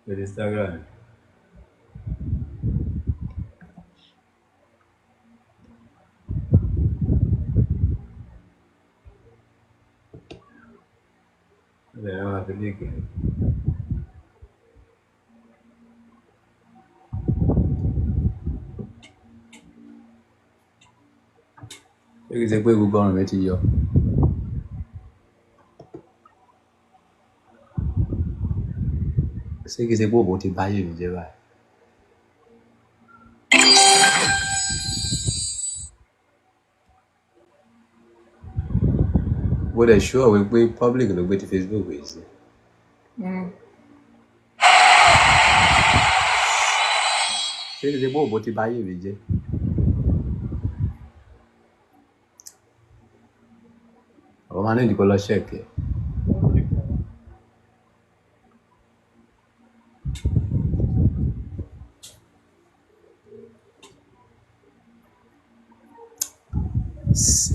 Lórí Instagram. Ó lè máa fi link ẹ̀. Ṣé kìí ṣe pé gbogbo ọrùn mi ti yọ? Ṣé kìí ṣe pé òbò ti báyé mi jẹ́ báyìí? Mo dẹ̀ sure wípé public ló gbé ti Facebook yìí sí. Ṣé kìí ṣe pé òbò ti báyé mi jẹ́? Àwọn máa ní ìdíkọ́ lọ check ẹ̀.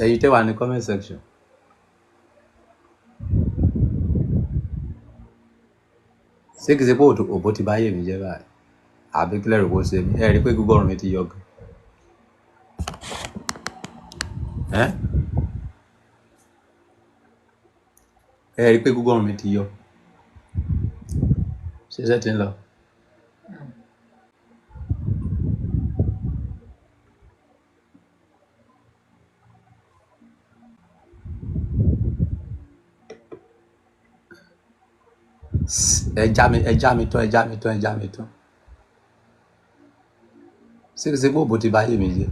Ẹ̀yin tẹ́ wà ní comment section. Ṣé kìí ṣe pé òbò ti báyé mi jẹ́ báyìí? Àbí kílẹ̀ rò bó ṣe mí? Ẹ rí i pé gbogbo ọrùn mi ti yọ gan. Ẹ́ ẹ rí i pé gbogbo ọrùn mi ti yọ. Ṣé iṣẹ́ ti ń lọ? Ẹ já mi, ẹ já mi tán, ẹ já mi tán, ẹ já mi tán. Ṣé kìí ṣe pé òbò ti báyé mi jẹ́?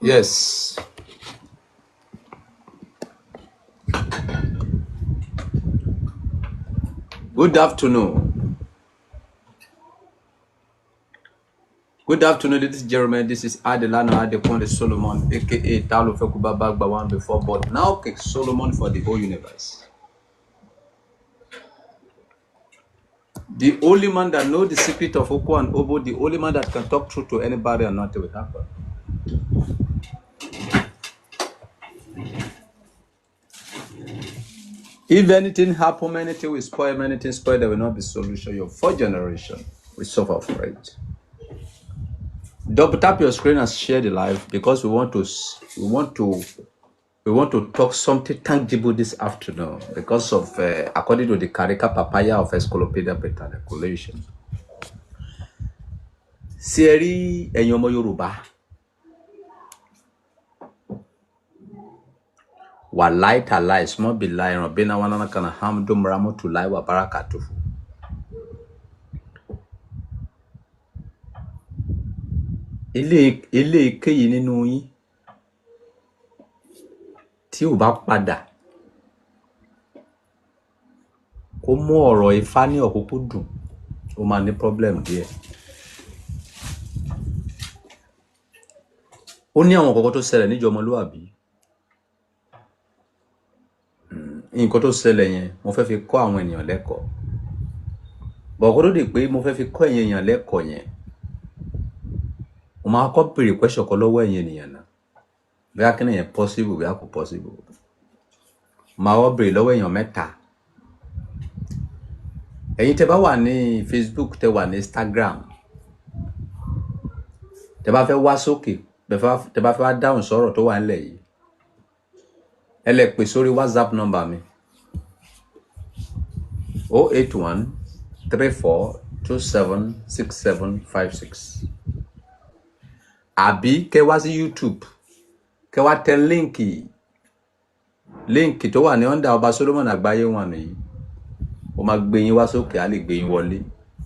Yes. Good afternoon. Good afternoon, ladies and gentlemen. This is Adelana Adekunle Solomon, aka Talo Fekubaba One before, but now King Solomon for the whole universe. The only man that knows the secret of Oko and Obo, the only man that can talk truth to anybody and nothing will happen. If anything happen, anything will spoil, anything spoil, there will not be solution. Your fourth generation will suffer for it. Double tap your screen and share the live because we want to talk something tangible this afternoon because of according to the Carica Papaya of Encyclopedia Britannica collation. Ṣé ẹ rí ẹ̀yin ọmọ Yorùbá? Wàláì tàláì small be láì ràn bí náà wọn kan hamdu ramotulai wà barakatuhu. Ilé ilé èkéyìí nínú yín tí ò bá padà kó mú ọ̀rọ̀ Ifá ní ọ̀kúnkúndùn, ó máa ní problem díẹ̀. Ó ní àwọn kọ̀ọ̀kan tó ṣẹlẹ̀ níjọ ọmọlúwàbí. Nǹkan tó ṣẹlẹ̀ yẹn, mo fẹ́ fi kọ́ àwọn ènìyàn lẹ́kọ̀ọ́. Bọ̀ kó tó di pé mo fẹ́ fi kọ́ ẹ̀yin èèyàn lẹ́kọ̀ọ́ yẹn, mo máa kọ́ béèrè question kan lọ́wọ́ ẹ̀yin ènìyàn náà. Bóyá kí nìyẹn possible, bóyá kò possible. Màá wá béèrè lọ́wọ́ èèyàn mẹ́ta. Ẹ̀yin tẹ́ bá wà ní Facebook, tẹ́ wà ní Instagram, tẹ́ bá fẹ́ wá sókè, tẹ́ bá fẹ́ wá dáhùn sọ̀rọ̀ tó wà nílẹ̀ yìí, ẹ lè pè sórí WhatsApp number mi, 081 34 27 67 56, àbí kẹ́ wá sí YouTube, kẹ́ wá tẹ link tó wà ní under Ọba Solomon Àgbáyé wọn nìyí. Ó máa gbé yín wá sókè, á lè gbé yín wọlé.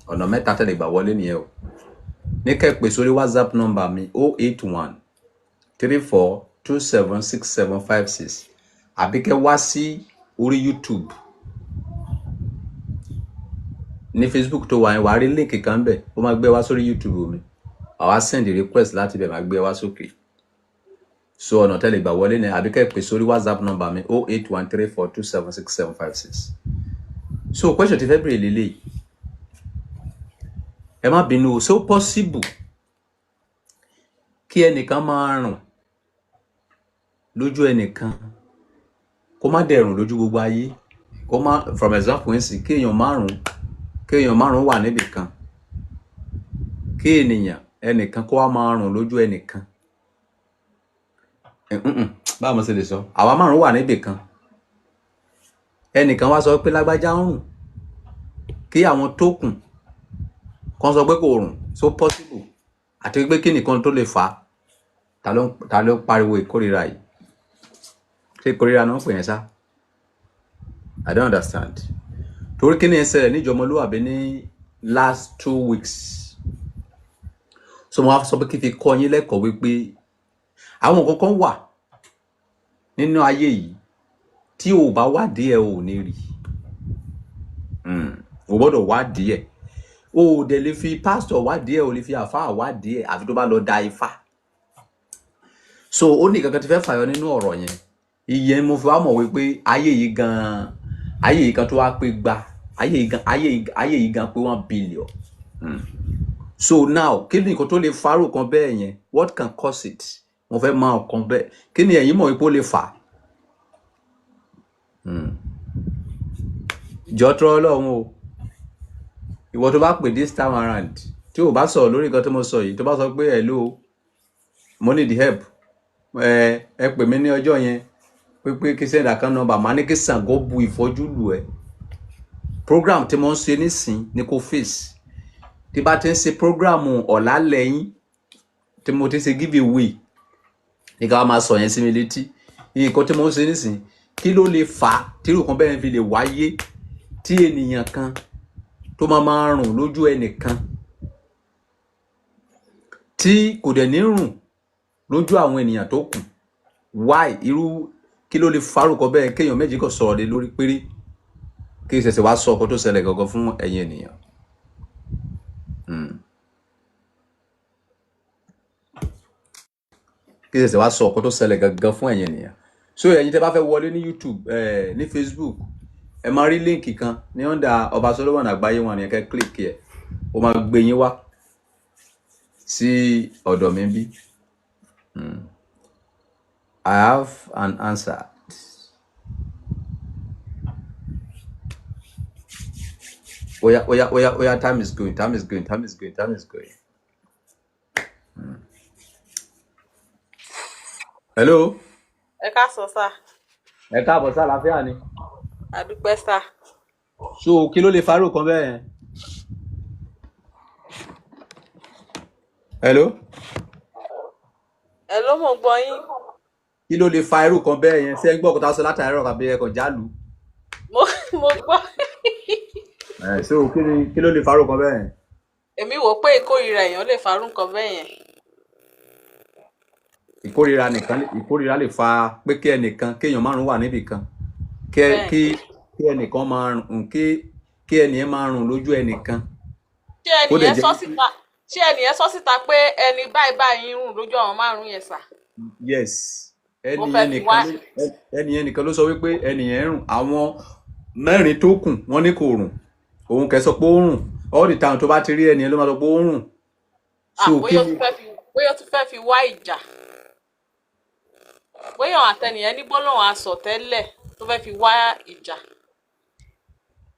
Ọ̀nà mẹ́ta tẹ́ lè gbà wọlé nìyẹn o. Ní kẹ́ pè sórí WhatsApp number mi, 081 34 27 67 56, àbí kẹ́ wá sí orí YouTube. Ní Facebook tó wà yẹn, wàá rí link kan bẹ̀, ó máa gbé wá sórí YouTube mi. Wàá wá send request láti bẹ̀, máa gbé wá sókè. So ọ̀nà tẹ́lẹ̀ gbà wọlé ni àbí kẹ́ ẹ pè sórí WhatsApp number mi 08134276756. So question ti fẹ́ bèrè lélẹ́yìí, ẹ má bínú o. So possible kí ẹnìkan máa rùn lójú ẹnìkan, kó má dẹ̀rùn lójú gbogbo ayé? Kó má, for example ń sìn, kéèyàn márùn wà níbì kan, kí ènìyàn ẹnìkan kó wá máa rùn lójú ẹnìkan. Báwo mo ṣe lè sọ? Àwa 5 wà níbì kan, ẹnìkan wá sọ pé lágbájá ń rùn, kí àwọn tó kù kan sọ pé kò rùn. So possible? Àti pé kí nìkan tó lè fà á? Ta ló pariwo ìkórìíra yìí? Ṣé ìkórìíra náà ń pè yẹn sá? I don't understand. Torí kí ni ẹ ṣẹlẹ̀ níjọmọlúwàbí ní last 2 weeks. So mo wá sọ pé kí n fi kọ́ yín lẹ́kọ̀ọ́ wípé àwọn nǹkan kan wà nínú ayé yìí tí o bá wádìí ẹ, ò ní rí. O gbọ́dọ̀ wádìí ẹ̀. O ò dẹ̀ lè fi pásítọ̀ wádìí ẹ̀, o lè fi àfáà wádìí ẹ̀, àfi tó bá lọ da ifá. So ó ní kankan tí fẹ́ fàyọ nínú ọ̀rọ̀ yẹn. Ìyẹn mo fi wá mọ̀ wípé ayé yìí gan, ayé yìí kan tó wá pé gba ayé yìí gan, ayé yìí gan pé 1 billion. So now, kí ni nǹkan tó lè farò kan bẹ́ẹ̀ yẹn? What can cause it? Mo fẹ́ mọ ọ̀kan bẹ́ẹ̀. Kí ni ẹ̀yin mọ̀ wípé ó lè fà á? Jọ tọrọ Ọlọ́run o, ìwọ tó bá pè this time around, tí o bá sọ̀rọ̀ lórí nǹkan tí mo sọ yìí, tó bá sọ pé hello, mo need help, ẹ pè mí ní ọjọ́ yẹn pé kí send account number, màá ní kí Ṣàngó bu ìfọ́jú lù ẹ́. Program tí mo ń ṣe nísìn ni kò face. Tí bá ti ń ṣe program ọ̀la lẹ́yìn tí mo ti ṣe give away ní ká wá máa sọ yẹn sí mi létí. Nǹkan tí mo ń ṣe nísìn, kí ló lè fà á tí irú kan bẹ́ẹ̀ fi lè wáyé, tí ènìyàn kan tó máa máa rùn lójú ẹnìkan, tí kò dẹ̀ ní rùn lójú àwọn ènìyàn tó kù? Why? Irú kí ló lè farúkọ bẹ́ẹ̀? Kéèyàn méjì kò sọ̀rọ̀ lé lórí péré, kí ṣẹ̀ṣẹ̀ wá sọ ọkọ tó ṣẹlẹ̀ gangan fún ẹ̀yin ènìyàn. Kí ṣẹ̀ṣẹ̀ wá sọ ọkọ tó ṣẹlẹ̀ gangan fún ẹ̀yin ènìyàn. So ẹ̀yin tẹ́ bá fẹ́ wọlé ní YouTube, ní Facebook, ẹ máa rí link kan ní under Ọba Solomon Àgbáyé wọn ni kẹ́ click ẹ̀, ó máa gbé yín wá sí ọ̀dọ̀ mi bí. I have an answer. Oya, oya, oya, oya, time is going, time is going, time is going, time is going. Hello. Ẹ káàsán sá. Ẹ káàbọ̀ sí, àlàáfíà ni? Àdúpẹ́ sá. So kí ló lè farò kan bẹ́ẹ̀ yẹn? Hello. Ẹ ló mọ̀ gbọ́ yín. Kí ló lè fa irú kan bẹ́ẹ̀ yẹn? Ṣé ẹ ń gbọ́ ọ̀kúta sọ látàárọ̀ kàbí ẹ kàn jálù? Mo gbọ́. Ẹ so kí ló lè farò kan bẹ́ẹ̀ yẹn? Èmi wò pé ìkórìíra èèyàn lè farú nǹkan bẹ́ẹ̀ yẹn. Ìkórìíra nìkan, ìkórìíra lè fa pé kí ẹnìkan, kéèyàn márùn wà níbì kan, kí Bẹ́ẹ̀. kí ẹnìkan máa rùn, kí ẹnìyẹn máa rùn lójú ẹnìkan. Ṣé Kó dẹ̀ ẹnìyẹn jẹ́ sọ síta, ṣé ẹnìyẹn sọ síta pé ẹni báyìí báyìí ń rùn lójú àwọn márùn yẹn sà? Yes. Ó Ẹnìyẹn fẹ́ fi nìkan wá ló, ẹnìyẹn nìkan ló sọ wípé ẹnìyẹn rùn. Àwọn mẹ́rin tó kù, wọ́n ní kò rùn. Òun kẹ́ sọ pé ó rùn. All the time tó bá ti rí ẹnìyẹn ló máa sọ pé ó rùn. À So kí bóyá ó ni tún fẹ́ fi, bóyá ó tún fẹ́ fi wá ìjà, bóyá òun àtẹnìyẹn ní gbólóhùn asọ̀ tẹ́lẹ̀ tó fẹ́ fi wá ìjà.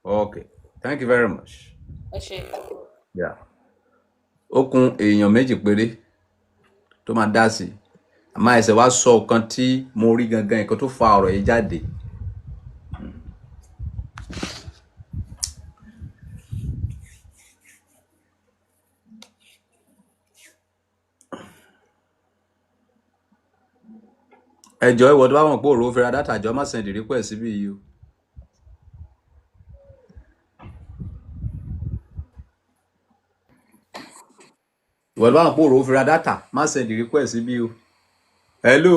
Okay, thank you very much. Ẹ ṣe. Yeah. Ó kún èèyàn méjì péré tó máa dá sí i, àmọ́ ẹsẹ̀ wá sọ nǹkan tí mo rí gangan, nǹkan tó fa ọ̀rọ̀ yìí jáde. Ẹjọ́, ìwọ tó bá mọ̀ pé òrò fẹ́ra data, jọ má send request síbí yìí o. Ìwọ tó bá mọ̀ pé òrò fẹ́ra data, má send request síbí o. Hello,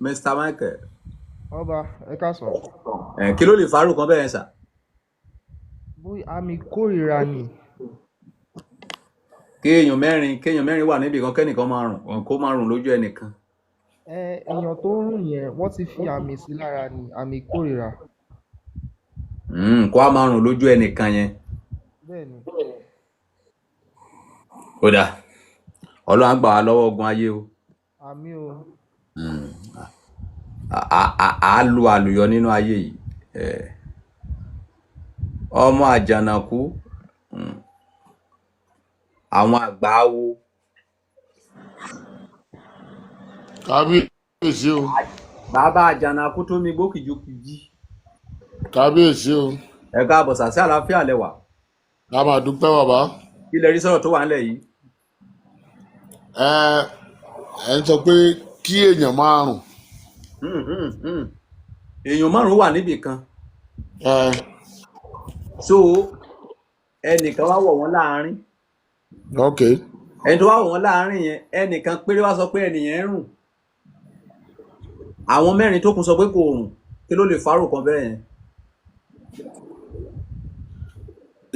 Mr. Michael. Ọba, ẹ káàsán. Ẹ kí ló lè farò kan bẹ́ẹ̀ sà? Bóyá àmì ìkórìíra ni. Kéèyàn Kéèyàn mẹ́rin wà níbì kan, kẹ́nìkan máa rùn, kó máa rùn lójú ẹnìkan. Ẹ èèyàn tó ń rùn yẹn, wọ́n ti fi àmì sí lára ni, àmì ìkórìíra. Kó a máa rùn lójú ẹnìkan yẹn. Bẹ́ẹ̀ ni. Ó dáa, Ọlọ́run á gbà wá lọ́wọ́ ogun ayé o. Àmì o. À á lu àlùyọ nínú ayé yìí. Ọmọ àjànàkú, àwọn àgbà awo. Kábíyèsí o. Bàbá àjànàkú tó mi gbókìjokìji. Kábíyèsí o. Ẹ káàbọ̀ sàṣẹ, àlàáfíà lẹwà. A máa dúpẹ́, bàbá. Kí lẹ rí sọ̀rọ̀ tó wà ńlẹ̀ yìí? Ẹ ń sọ pé kí èèyàn máa rùn. Èèyàn márùn-ún wà níbì kan. So ẹnìkan wá wọ̀ wọ́n láàárín. Ẹni tó wá wọ̀ wọ́n láàárín yẹn, ẹnìkan péré wá sọ pé ẹnìyẹn ń rùn. Àwọn mẹ́rin tó kù sọ pé kò rùn. Kí ló lè fárò kan bẹ́ẹ̀ yẹn?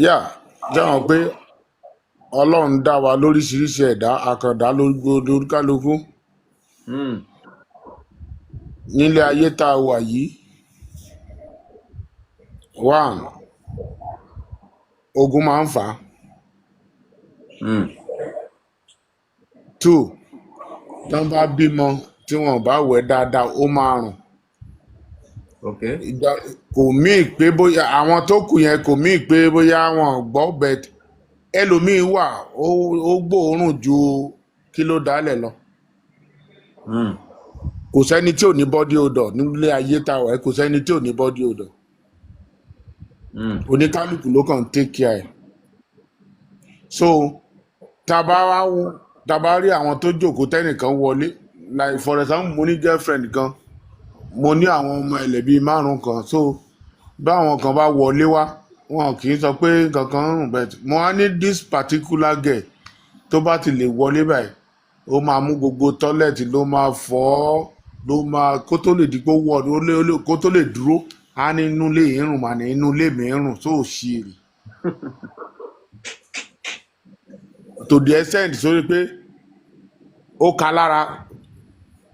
Yà jẹ́wọ̀n pé Ọlọ́run dá wa lóríṣiríṣi ẹ̀dá àkàndá lórí kálukú nílé ayé tá a wà yìí. One, ogun máa ń fà á. Two, tí wọ́n bá bímọ tí wọ́n bá wẹ̀ dáadáa, ó máa rùn. Ìgbà kò míì pé bóyá àwọn tó kù yẹn, kò míì pé bóyá wọn gbọ́ bẹ́ẹ̀. Ẹlòmíín wà, ó gbóòórùn ju kí ló dálẹ̀ lọ. Kò sẹ́ni tí ò ní body odor nílé ayé tá a wà yìí, kò sẹ́ni tí ò ní body odor. Oníkálukú ló kàn ń take care ẹ̀. So tá a bá wá tá a bá rí àwọn tó jókòó, tẹ́nìkan wọlé, like for example, mo ní girlfriend kan, mo ní àwọn ọmọ ẹlẹ̀ bíi márùn kan. So báwọn kan bá wọlé wá, wọn kì í sọ pé nǹkan kan ń rùn, but mo wá ní this particular girl, tó bá ti lè wọlé báyìí, ó máa mú gbogbo toilet, ló máa fọ́ ọ́, ló máa kó tó lè di pé ó wọ̀ kó tó lè dúró, á ní inú ilé yìí ń rùn, mà ní inú ilé mi ń rùn tó ṣì èrè to the extent sórí pé ó ka lára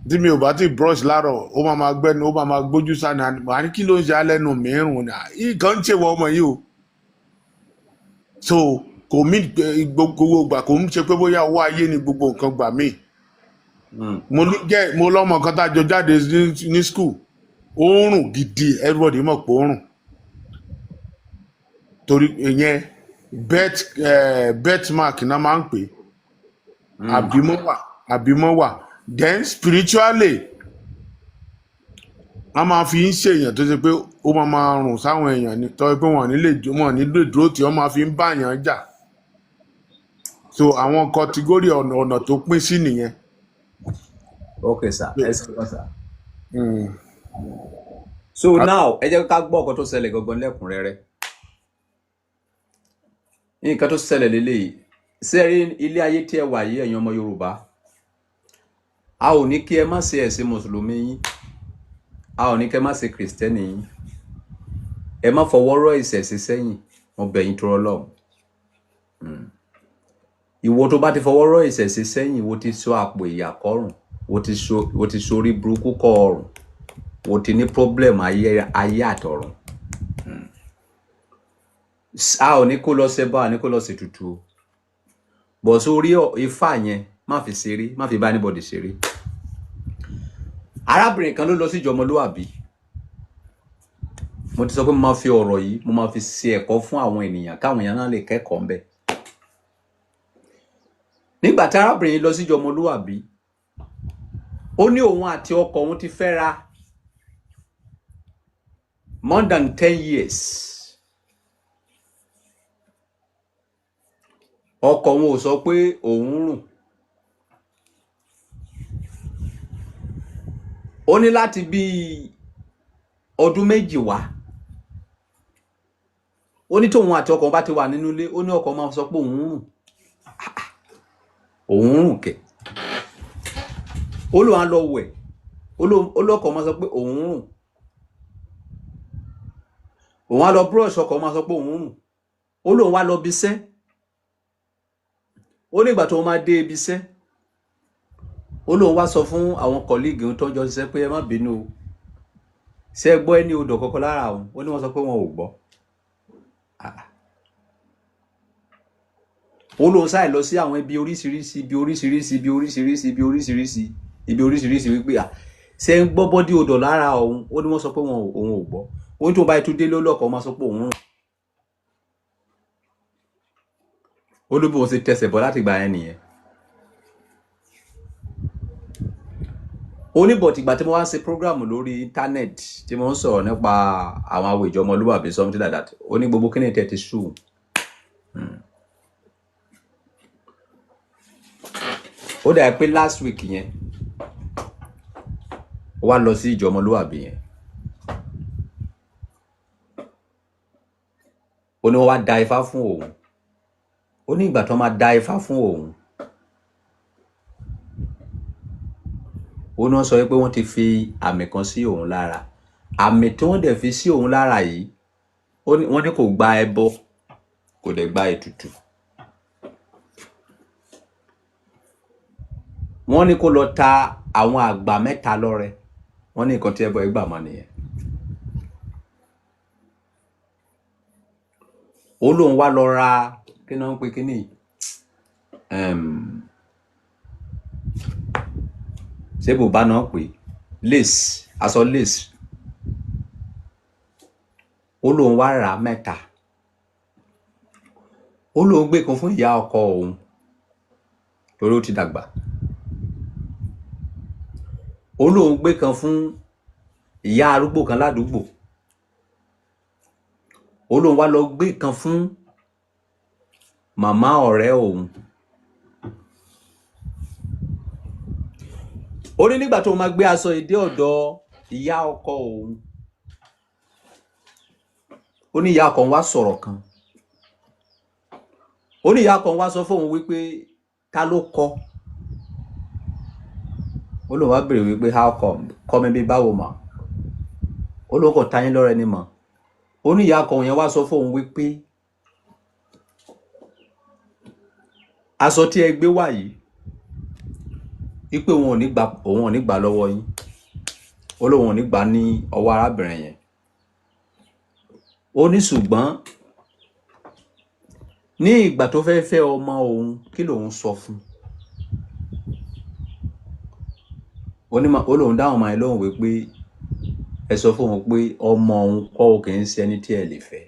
tí mi ò bá ti brush láàárọ̀, ó máa máa gbẹ́nu, ó máa máa gbójú sáni, àní kí ló ń ṣe alẹ́ nu mi ń rùn ní nǹkan ń ṣèwọ ọmọ yìí o. So kò mí gbogbo ìgbà, kò ń ṣe pé bóyá owó ayé ni gbogbo nǹkan gbà míì. Mo ní jẹ́ mo lọ́mọ kan tá a jọ jáde ní school, ó ń rùn gidi, everybody mọ̀ pé ó ń rùn, torí ìyẹn birth mark náà máa ń pè é. Àbímọ wà, àbímọ wà. Then spiritually, wọ́n máa fi ń ṣèyàn tó ṣe pé ó máa máa rùn sáwọn èèyàn ní tọ́ pé wọ́n ní lè dúró tí wọ́n máa fi ń bá èèyàn jà. So àwọn category ọ̀nà tó pín sí nìyẹn. Ok sir, ẹ ṣe wọ́n sir. So now, ẹ jẹ́ ká gbọ́ ọ̀kan tó ṣẹlẹ̀ gangan lẹ́kùnrẹ́rẹ́. Nǹkan tó ṣẹlẹ̀ lélẹ́yìí ṣé ẹ rí ilé ayé tí ẹ wà yìí, ẹ̀yin ọmọ Yorùbá, a ò ní kí ẹ má ṣe ẹ̀sìn mùsùlùmí yín, a ò ní kí ẹ má ṣe kìrìsìtẹ́nì yín. Ẹ má fọwọ́ rọ́ ìṣẹ̀ṣe sẹ́yìn, mo bẹ̀ yín tó Ọlọ́run. Ìwọ tó bá ti fọwọ́ rọ́ ìṣẹ̀ṣe sẹ́yìn, ìwọ ti sọ àpò ìyà kọ́rùn, ìwọ ti sorí burúkú kọ́ ọrùn, ìwọ ti ní problem ayé ayé àtọ̀run. A ò ní kó lọ ṣẹbọ, a ní kó lọ ṣètùtù o, bọ̀ sórí ifá yẹn, má fi ṣeré, má fi bá anybody ṣeré. Arábìnrin kan ló lọ sí ìjọmọlúwàbí. Mo ti sọ pé mo máa fi ọ̀rọ̀ yìí, mo máa fi ṣe ẹ̀kọ́ fún àwọn ènìyàn, káwọn èèyàn náà lè kẹ́kọ̀ọ́ ńbẹ̀. Nígbà tí arábìnrin yìí lọ sí ìjọmọlúwàbí, ó ní òun àti ọkọ òun ti fẹ́ra more than 10 years. Ọkọ òun ò sọ pé òun rùn. Ó ní láti bíi ọdún 2 wá, ó ní tóun àti ọkọ bá ti wà nínú ilé, ó ní ọkọ máa sọ pé òun rùn, òun rùn kẹ̀. Ó lóun á lọ wẹ̀, ó lọ́kọ máa sọ pé òun rùn. Òun á lọ brush, ọkọ máa sọ pé òun rùn. Ó lóun wá lọ bí iṣẹ́. Ó ní ìgbà tó máa dé ibi iṣẹ́, Ó lóun wá sọ fún àwọn colleague òun tó ń jọ ṣiṣẹ́ pé ẹ má bínú o, ṣé ẹ gbọ́ ẹni odò kankan lára òun? Ó ní wọ́n sọ pé wọn ò gbọ́. Ó lóun sáì lọ sí àwọn ibi oríṣiríṣi, ibi oríṣiríṣi, ibi oríṣiríṣi, ibi oríṣiríṣi, ibi oríṣiríṣi wípé à ṣe ń gbọ́ body odour lára òun. Ó ní wọ́n sọ pé wọn ò òun ò gbọ́. Ó ní tó bá tún délé lọ́kọ̀ọ́ máa sọ pé òun rùn. Ó ló bí òun ṣe tẹsẹ̀ bọ́ láti gbà yẹn nìyẹn. Ó ní but ìgbà tí mo wá ń ṣe program lórí internet tí mo ń sọ̀rọ̀ nípa àwọn awo ìjọ ọmọlúwàbí, something like that, ó ní gbogbo kíni tẹ̀ ti sú. Ó dà pé last week yẹn, ó wá lọ sí ìjọ ọmọlúwàbí yẹn. Ó ní wọ́n wá da ifá fún òun. Ó ní ìgbà tó máa da ifá fún òun, ó ní wọ́n sọ pé wọ́n ti fi àmì kan sí òun lára. Àmì tí wọ́n dẹ̀ fi sí òun lára yìí, ó ní wọ́n ní kò gba ẹbọ, kò dẹ̀ gba ètùtù. Wọ́n ní kó lọ ta àwọn àgbà mẹ́ta lọ́rẹ. Wọ́n ní nǹkan tí ẹbọ ẹ gbà mọ́ nìyẹn. Ó lóun wá lọ ra, kí ni wọ́n ń pe kíní yìí? Ṣé bùbá náà pè lace, aṣọ lace. Ó lóun wá rà á mẹ́ta. Ó lóun gbé kan fún ìyá ọkọ òun torí ó ti dàgbà. Ó lóun gbé kan fún ìyá arúgbó kan ládùúgbò. Ó lóun wá lọ gbé kan fún màmá ọ̀rẹ́ òun. Ó ní nígbà tó máa gbé aṣọ yìí dé ọ̀dọ̀ ìyá ọkọ òun, ó ní ìyá ọkọ òun wá sọ̀rọ̀ kan. Ó ní ìyá ọkọ òun wá sọ fóun wípé ta ló kọ? Ó lóun wá béèrè wípé how come? Kọ́ mi bí báwo mà? Ó lóun kò ta yín lọ́rẹ ni mà. Ó ní ìyá ọkọ òun yẹn wá sọ fóun wípé aṣọ tí ẹ gbé wá yìí, wípé òun ò ní gbà, òun ò ní gbà lọ́wọ́ yín. Ó lóun ò ní gbà ní ọwọ́ arábìnrin yẹn. Ó ní ṣùgbọ́n ní ìgbà tó fẹ́ fẹ́ ọmọ òun, kí lòun sọ fún? Ó ní ó lóun dáhùn ọmọ yẹn lóhùn wípé ẹ sọ fún òun pé ọmọ òun kọ́ ò kì í ṣe ẹni tí ẹ lè fẹ́.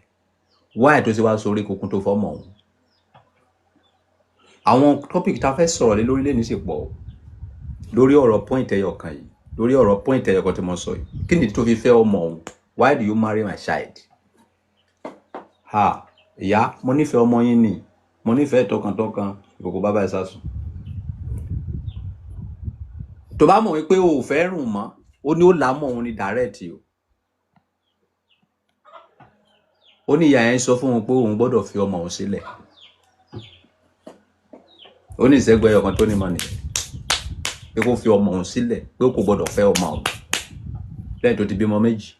Why tó ṣe wá sórí kunkun tó fọ́mọ òun? Àwọn topic tá a fẹ́ sọ̀rọ̀ lé lórí lẹ́nu sì pọ̀ lórí ọ̀rọ̀ point ẹyọ kan yìí, lórí ọ̀rọ̀ point ẹyọ kan tí mo sọ yìí. Kí ni tó fi fẹ́ ọmọ òun? Why do you marry my child? Ha, ìyá, mo nífẹ̀ẹ́ ọmọ yín ni, mo nífẹ̀ẹ́ tọkàntọkàn, ìkòkò bàbá ẹ̀ sásùn. Tó bá mọ̀ wípé o ò fẹ́ rùn mọ́, ó ní ó là á mọ̀ òun ni direct o. Ó ní ìyá yẹn sọ fún òun pé òun gbọ́dọ̀ fi ọmọ òun sílẹ̀. Ó ní ìṣẹ́gun ẹyọ kan tó ní mọ́ nìyẹn, pé kó fi ọmọ òun sílẹ̀, pé kò gbọ́dọ̀ fẹ́ ọmọ òun lẹ́yìn tó ti bímọ méjì.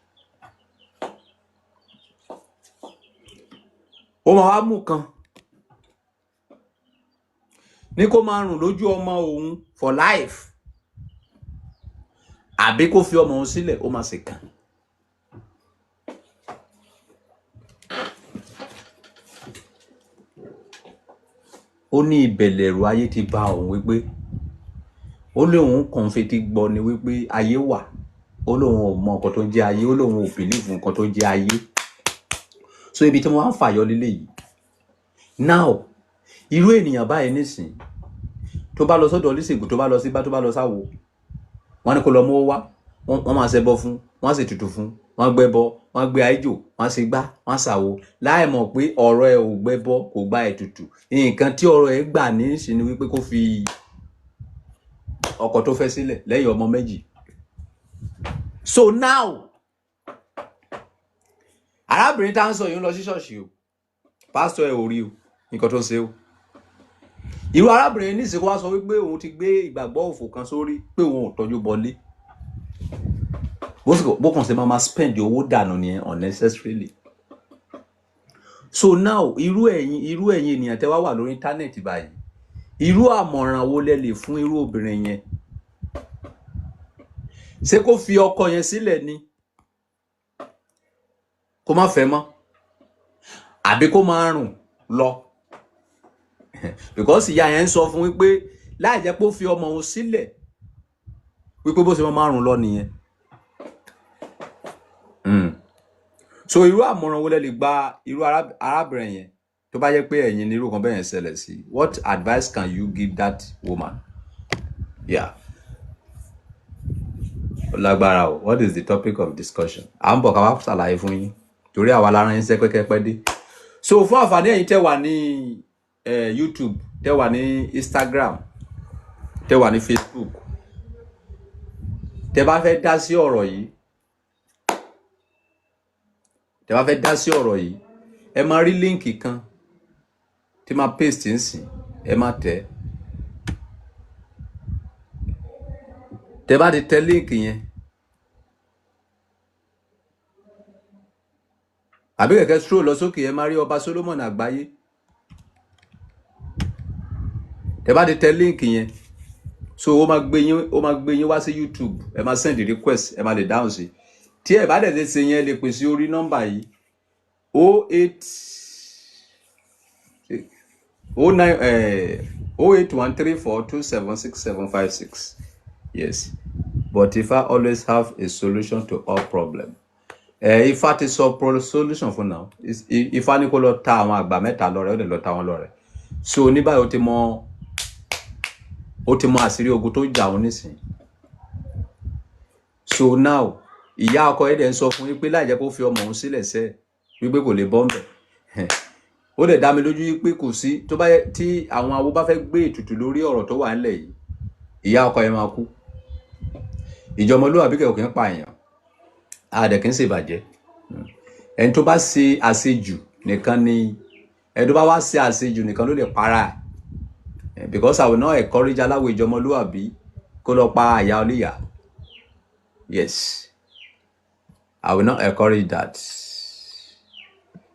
Ó máa wá mú kan ní kó máa rùn lójú ọmọ òun for life, àbí kó fi ọmọ òun sílẹ̀, ó máa sì kàn. Ó ní ìbẹ̀lẹ̀ ẹ̀rù ayé ti bá òun wípé ó ní òun kàn fetí gbọ́ ni wípé ayé wà. Ó lóun ò mọ nǹkan tó ń jẹ́ ayé, ó lóun ò believe nǹkan tó ń jẹ́ ayé. So ibi tí wọ́n á fàyọ lílé yìí now, irú ènìyàn báyìí nísìn tó bá lọ sọ́dọ̀ oníṣègùn, tó bá lọ sí bá, tó bá lọ sáwo, wọ́n ní kó lọ mówó wá, wọ́n máa ṣẹbọ fún, wọ́n á sì tutù fún, wọ́n gbẹ́bọ, wọ́n gbé àìjò, wọ́n ṣe gbá, wọ́n ṣàwo, láì mọ̀ pé ọ̀rọ̀ ẹ̀ ò gbẹ́bọ, kò gba ètùtù. Nǹkan tí ọ̀rọ̀ ẹ̀ gbà ní í ṣe ni wípé kó fi ọkọ tó fẹ́ sílẹ̀ lẹ́yìn ọmọ méjì. So now, arábìnrin tá ń sọ yìí ń lọ sí ṣọ́ọ̀ṣì o, pásítọ̀ ẹ̀ ò rí o nǹkan tó ń ṣe o. Irú arábìnrin ní ìsìnkú wá sọ wípé òun ti gbé ìgbàgbọ́ òfò kan sórí pé òun ò tọ́jú bọlé, bó kàn ṣe máa spend owó dànù nìyẹn unnecessarily. So now, irú ẹ̀yin ènìyàn tẹ́ wá wà lórí íńtánẹ́ẹ̀tì báyìí, irú àmọ̀ràn wo lẹ lè fún irú obìnrin yẹn? Ṣé kó fi ọkọ yẹn sílẹ̀ ni, kó má fẹ́ mọ́, àbí kó máa rùn lọ? Because ìyá yẹn ń sọ fún wípé láì jẹ́ pé ó fi ọmọ òun sílẹ̀, wípé bó ṣe máa rùn lọ nìyẹn. So irú àmọ̀ràn wo lẹ lè gba irú arábìnrin yẹn tó bá jẹ́ pé ẹ̀yin ni irú kan bẹ́ẹ̀ yẹn ṣẹlẹ̀ sí? What advice can you give that woman? Yeah, ó lágbára o. What is the topic of discussion? À ń bọ̀ ká wá ṣàlàyé fún yín torí àwa lára yín ṣe pẹ́kẹ́pẹ́ dé. So fún àǹfààní ẹ̀yin tẹ́ wà ní YouTube, tẹ́ wà ní Instagram, tẹ́ wà ní Facebook, tẹ́ bá fẹ́ dá sí ọ̀rọ̀ yìí, tẹ́ bá fẹ́ dá sí ọ̀rọ̀ yìí, ẹ máa rí link kan tí máa paste ń sìn, ẹ máa tẹ̀. Tẹ́ bá ti tẹ link yẹn, àbí kẹ̀kẹ́ stroll lọ sókè, ẹ máa rí Ọba Solomon Àgbáyé. Tẹ́ bá ti tẹ link yẹn, so ó máa gbé yín wá sí YouTube, ẹ máa send request, ẹ máa lè dáhùn sí. Tí ẹ bá dẹ̀ lè ṣe yẹn, lè pè sí orí nọ́mbà yìí: 08 09 08134276756. Yes, but Ifá always have a solution to all problem. Ifá ti sọ pro solution fún now. Ifá ní kó lọ ta àwọn àgbà mẹ́ta lọ́rẹ, ó dẹ̀ lọ ta wọn lọ́rẹ. So ní báyìí, ó ti mọ àṣírí ogun tó jà òun nísìnyí. So now, ìyá ọkọ ẹ̀ dẹ̀ ń sọ fún yín pé láì jẹ́ kó fi ọmọ òun sílẹ̀ sẹ́, wípé kò lè bọ́ ńbẹ̀. Ó dẹ̀ dá mi lójú wípé kò sí tó bá yẹ tí àwọn awo bá fẹ́ gbé ètùtù lórí ọ̀rọ̀ tó wà ńlẹ̀ yìí, ìyá ọkọ yẹn máa kú. Ìjọmọlúwàbí kẹ̀ kò kí ń pa èèyàn, a dẹ̀ kí ń ṣèbàjẹ́. Ẹni tó bá ṣe àṣejù nìkan ni, ẹni tó bá wá ṣe àṣejù nìkan ló lè para ẹ̀, because I will not encourage aláwọ̀ ìjọmọlúwàbí kó lọ pa àyà oníyà. Yes, I will not encourage that,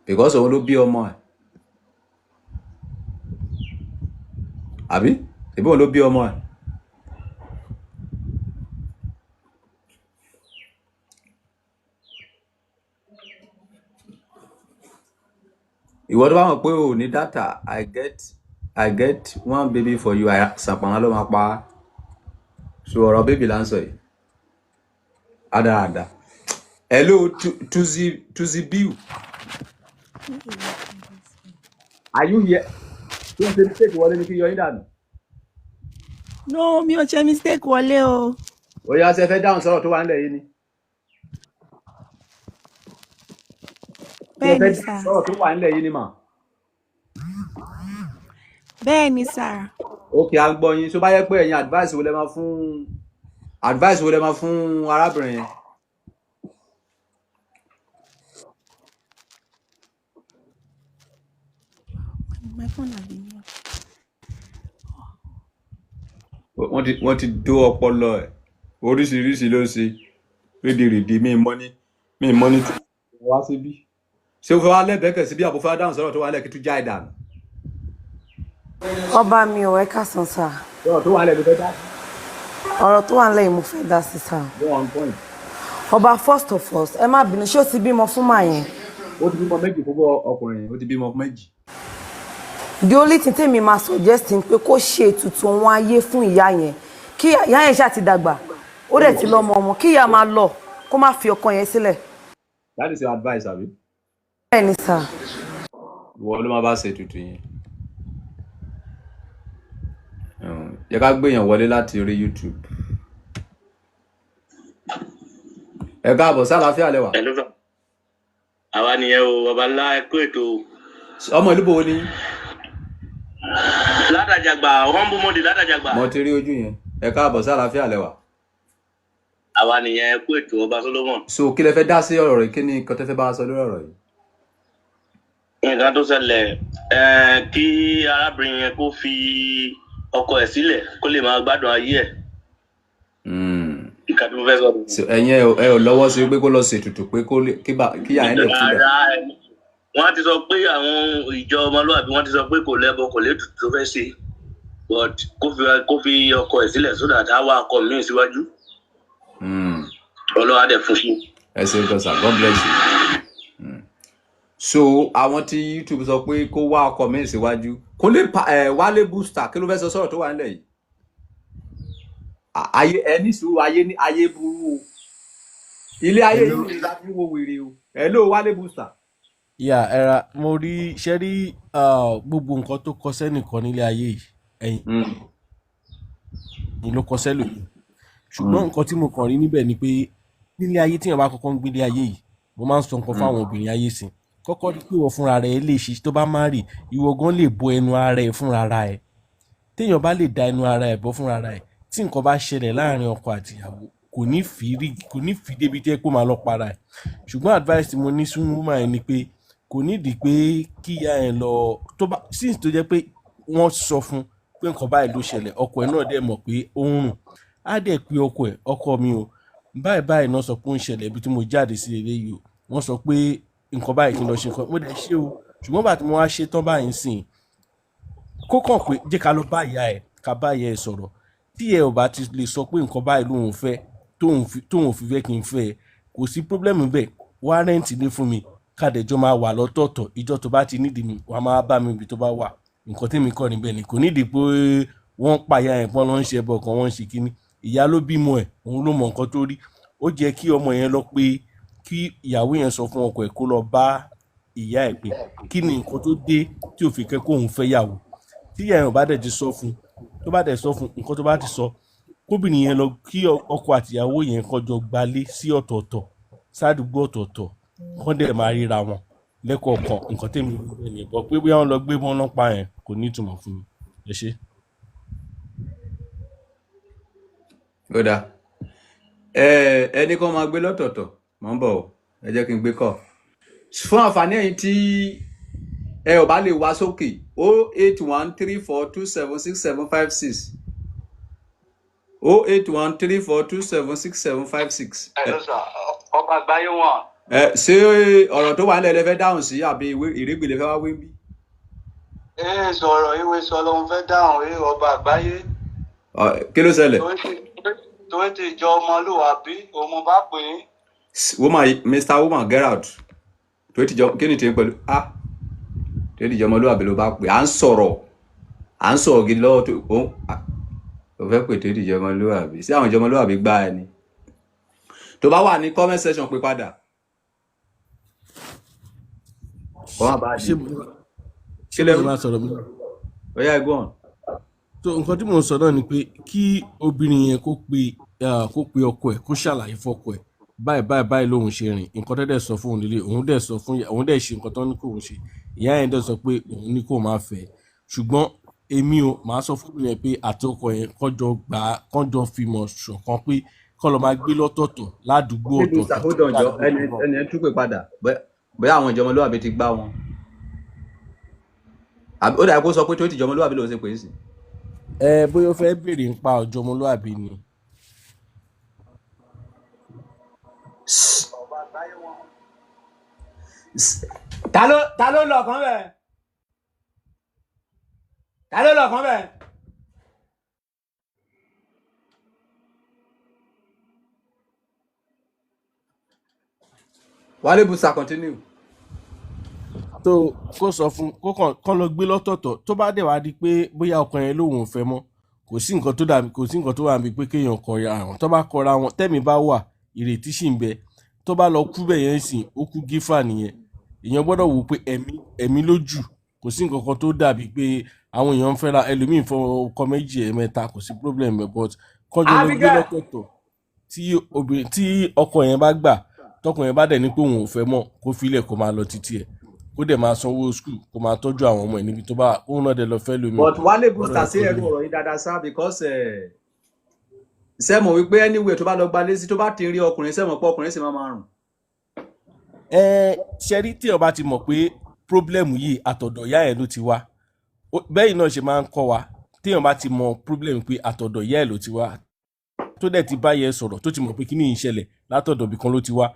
because òun ló bí ọmọ ẹ̀, àbí ìbí òun ló bí ọmọ ẹ̀. Ìwọ tó bá mọ̀ pé o ò ní data, I get one baby for you. Sàpàná ló máa pa á. So ọ̀rọ̀ baby là ń sọ yìí, ádáradá. Hello, Tuzi, Tuzi Biu, are you here? Tó ń ṣe mistake wọlé ní kí yọ yín dànù. No, mi ò ṣe mistake wọlé o. Ó yá, ṣe fẹ́ dáhùn sọ̀rọ̀ tó wà nílẹ̀ yìí ni? Ṣe Bẹ́ẹ̀ fẹ́ ni dáhùn sà. sọ̀rọ̀ tó wà nílẹ̀ yìí ni mà? Bẹ́ẹ̀ ni sà. Ok, à ń gbọ́ yín. Tó bá yẹ pé ẹ̀yin, advice wo lẹ máa fún arábìnrin yẹn? My phone has been here. Wọ́n ti dó ọpọlọ ẹ̀, oríṣiríṣi ló ń ṣe rédèrèdè. Mi mọ́ ní tó wá síbí. Ṣé o fẹ́ wá lẹ́bẹ̀ẹ́kẹ̀ síbí, àbò fẹ́ wá dáhùn sọ̀rọ̀ tó wà nílẹ̀ kí tún já ìdànù? Ọba mi ò, ẹ káàsán sà. Sọ̀rọ̀ tó wà nílẹ̀ ló fẹ́ dá? Ọ̀rọ̀ tó wà nílẹ̀ yìí mo fẹ́ dá sí sà. Go on point. Ọba, first of all, ẹ má bínú, ṣé ó ti bímọ fún màá yẹn? Ó ti bímọ méjì fún ọkùnrin yẹn, ó ti bímọ méjì. The only thing tèmi máa suggest ni pé kó ṣe ètùtù ohun ayé fún ìyá yẹn, kí ìyá yẹn ṣáà ti dàgbà, ó dẹ̀ ti lọ́mọ ọmọ, kí ìyá máa lọ, kó má fi ọkọ yẹn sílẹ̀. That is your advice, àbí? Bẹ́ẹ̀ ni sà. Ìwọ ló máa bá ṣe ètùtù yẹn. Yẹ ká gbéyàn wọlé láti orí YouTube. Ẹ káàbọ̀, sálàáfíà lẹ́wà? Hello sir. Àwa nìyẹn o, baba ńlá, ẹ kú ètò. Ọmọ ìlú bo ni? Ládàjàgbà, humble money ládàjàgbà. Mo ti rí ojú yẹn. Ẹ káàbọ̀, sálàáfíà lẹ́wà? Àwa nìyẹn, ẹ kú ètò, ọba Solomon. So kí lẹ fẹ́ dá sí ọ̀rọ̀ yìí? Kí ni nǹkan tẹ́ fẹ́ bá wa sọ lórí ọ̀rọ̀ yìí? Nǹkan tó ṣẹlẹ̀ ẹ, kí arábìnrin yẹn kó fi ọkọ ẹ̀ sílẹ̀, kó lè máa gbádùn ayé ẹ̀. Nǹkan tó fẹ́ sọ nìyẹn. So ẹ̀yin ẹ ò lọ́wọ́ sí pé kó lọ ṣètùtù pé kó lè kí ìyá yẹn lè kú dà? Rárá, wọ́n ti sọ pé àwọn ìjọ ọmọlúwàbí, wọ́n ti sọ pé kò lẹ́bọ, kò létùtù tó fẹ́ ṣe, but kó fi ọkọ ẹ̀ sílẹ̀ so that á wá ọkọ míì síwájú. Ọlọ́run á dẹ̀ fún ṣe. Ẹ ṣeun gan sir, God bless you. So àwọn tí YouTube sọ pé kó wá ọkọ mi síwájú Kúnlé Wálé Booster, kí ló fẹ́ sọ sọ̀rọ̀ tó wà nílẹ̀ yìí? Ayé ẹni sùúrù, ayé ní ayé burú o, ilé ayé Hello. yìí la fi wo wèrè o. Hello Wálé Booster. Yeah, ẹ̀ra mo rí ṣe rí gbogbo nǹkan tó kọ sẹ́nìkan nílé ayé yìí, ẹ̀yìn ló kọ sẹ́lòmíì. Ṣùgbọ́n nǹkan tí mo kàn rí níbẹ̀ ni pé nílé ayé tíyàn bá kọ́kọ́ ń gbélé ayé yìí, mo máa ń sọ nǹkan fáwọn obìnrin ayé sìn. Kọ́kọ́ rí pé ìwọ fúnra rẹ̀ lè ṣe tó bá má rì, ìwọ gan lè bo ẹnu ara ẹ̀ fúnra ara ẹ̀. Téèyàn bá lè da ẹnu ara ẹ̀ bọ́ fúnra ara ẹ̀, tí nǹkan bá ṣẹlẹ̀ láàrin ọkọ àti ìyàwó, kò ní fi rí, kò ní fi débi tẹ́ kó máa lọ para ẹ̀. Ṣùgbọ́n advice tí mo ní sún woman yẹn ni pé kò nídìí pé kí ìyá ẹ̀ lọ tó bá since tó jẹ́ pé wọ́n sọ fún pé nǹkan báyìí ló ṣẹlẹ̀, ọkọ ẹ̀ náà dẹ̀ mọ̀ pé ó ń rùn, á dẹ̀ pe ọkọ ẹ̀, ọkọ mi o, báyìí báyìí náà sọ pé ó ń ṣẹlẹ̀ ibi tí mo jáde sí eléyìí o, wọ́n sọ pé nǹkan báyìí kí n lọ ṣe nǹkan, mo dẹ̀ ṣe o, ṣùgbọ́n bàtí mo wá ṣe tán báyìí sìn, kó kàn pé jẹ́ ká lọ bá ìyá ẹ̀, ká bá ìyá ẹ̀ sọ̀rọ̀. Tí ẹ ò bá ti lè sọ pé nǹkan báyìí lòun fẹ́ tóun fi fẹ́ kí n fẹ́ ẹ, kò sí pírọ́blẹ́mù bẹ́ẹ̀, wá rẹ́ǹtì ilé fún mi, ká dẹ̀ jọ máa wà lọ́tọ̀ọ̀tọ̀, ìjọ tó bá ti nídìí mi wàá máa bá mi ibi tó bá wà. Nǹkan tèmi kọ́ níbẹ̀ ni kò nídìí pé wọ́n pa ìyá ẹ̀ pọ́n lọ́ ń ṣe ẹbọ kan, wọ́n ń ṣe kínní, ìyá ló bímọ ẹ̀, òun ló mọ nǹkan tó rí. Ó jẹ́ kí ọmọ yẹn lọ pé kí ìyàwó yẹn sọ fún ọkọ ẹ̀ kó lọ bá ìyá ẹ̀ pé kí ni nǹkan tó dé tí ò fi kẹ́ kóun fẹ́ yàwó. Tí ìyá ẹ̀ ò bá dẹ̀ ti sọ fún, tó bá dẹ̀ sọ fún nǹkan tó bá ti sọ, kóbìnrin yẹn lọ kí ọkọ àtìyàwó yẹn kọjọ gbalé sí ọ̀tọ̀ọ̀tọ̀ sádùúgbò ọ̀tọ̀ọ̀tọ̀, kán dẹ̀ máa ríra wọn lẹ́kọ̀ọ̀kan. Nǹkan tèmi rí bẹ́ẹ̀ nìyẹn, bọ́ pé bóyá wọ́n lọ gbé wọn lọ́pàá yẹn kò ní ìtumọ̀ fún mi. Ẹ ṣé. Ó dáa, ẹni kan máa gbé lọ́tọ̀ọ̀tọ̀, mò ń bọ̀ o, ẹ jẹ́ kí n gbé kọ́ fún àǹfààní ẹ̀yin tí ẹ ò bá lè wá sókè 08134276756, 08134276756. Hello sir, ọba àgbáyé wọn. Ẹ ṣé ọ̀rọ̀ tó wà nílẹ̀ lẹ fẹ́ dáhùn sí àbí ìrégbè lẹ fẹ́ wá wí bí? Ee sọ̀rọ̀ ìwé sọ lòun fẹ́ dáhùn ee ọba àgbáyé. Kí ló ṣẹlẹ̀? Torí ti ìjọ ọmọlúwàbí òun bá pè é. Woman, Mr. Woman, get out. Tó ti jọ kí ni tèmi pẹ̀lú ah tó ti jọ ọmọlúwàbí ló bá pè, à ń sọ̀rọ̀ gidi lọ́wọ́ tó òun ò fẹ́ pè tó ti jọ ọmọlúwàbí sí àwọn ìjọ ọmọlúwàbí gbá ẹni tó bá wà ní comment section pé padà kọ́ má bàa di Ṣé mo máa sọ̀rọ̀ mi? Ó yá, go on. So nǹkan tí mò ń sọ náà ni pé kí obìnrin yẹn kó pe ọkọ ẹ̀, kó ṣàlàyé fọ́kọ ẹ̀ báyìí báyìí báyìí lòun ṣe rìn, nǹkan tó dẹ̀ sọ fún òun líle, òun dẹ̀ sọ fún òun dẹ̀ ṣe nǹkan tó ní kóun ṣe, ìyá yẹn dẹ̀ sọ pé òun ní kó máa fẹ́. Ṣùgbọ́n èmi ò máa sọ fún mi yẹn pé àtọkọ yẹn kọjọ gbà kọjọ fìmọ̀ ṣọ̀kan pé kọ́ lọ máa gbé lọ́tọ̀ọ̀tọ̀ ládùúgbò ọ̀tọ̀ọ̀tọ̀. Hold on jọ, ẹni ẹ tún pè padà bóyá àwọn ìjọmọlúwàbí ti gbá wọn. Ó dàbí kó sọ pé tó ti jọmọlúwàbí lòun ṣe pè é sí. Ẹ bóyá ó fẹ́ béèrè nípa ọ̀jọ̀mọlúwàbí ni. Ta ló lọ kàn bẹ́ẹ̀? Ta ló lọ kàn bẹ́ẹ̀? Wálé Booster continue. Tó kó sọ fún kó kàn lọ gbé lọ́tọ̀ọ̀tọ̀, tó bá dẹ̀ wá di pé bóyá ọkàn yẹn lòun ò fẹ́ mọ́, kò sí nǹkan tó dàbí, kò sí nǹkan tó wà níbi pé kéèyàn kọra àwọn, tó bá kọra wọn tẹ́mi bá wà ìrètí sì ń bẹ, tó bá lọ kú bẹ́ẹ̀ yẹn sìn ó kú gífà nìyẹn. Èèyàn gbọ́dọ̀ wò pé ẹ̀mí lójú, kò sí nǹkan kan tó dàbí pé àwọn èèyàn ń fẹ́ra ẹlòmíì fọ ọkọ méjì ẹ̀mẹ́ta, kò sí problem ẹ̀, but kọjọ lọ gbé lọ́tọ̀ọ̀tọ̀ tí ọkọ yẹn bá gbà, tọkọ yẹn bá dẹ̀ ní pé òun ò fẹ́ mọ́, kó filẹ̀ kó máa lọ títí ẹ̀, kó dẹ̀ máa sanwó school, kó máa tọ́jú àwọn ọmọ ẹ̀ níbi tó bá òun náà dẹ̀ lọ fẹ́ lómi. But Wálé Booster sí ẹrú ọ̀rọ̀ yìí dáadáa sá, because sẹ́mọ̀ wípé anyway tó bá lọ gba lésì tó bá ti rí ọkùnrin sẹ́mọ̀ pé ọkùnrin sì máa rùn. Ẹ ṣe rí tí ọba ti mọ̀ pé problem yìí àtọ̀dọ̀ ìyá ẹ̀ ló ti wá, bẹ́ẹ̀ náà ṣe máa ń kọ́ wa, téèyàn bá ti mọ̀ problem pé àtọ̀dọ̀ ìyá ẹ̀ ló ti wá, tó dẹ̀ ti bá yẹ sọ̀rọ̀, tó ti mọ̀ pé kíní yìí ń ṣẹlẹ̀ látọ̀dọ̀ ibìkan ló ti wá,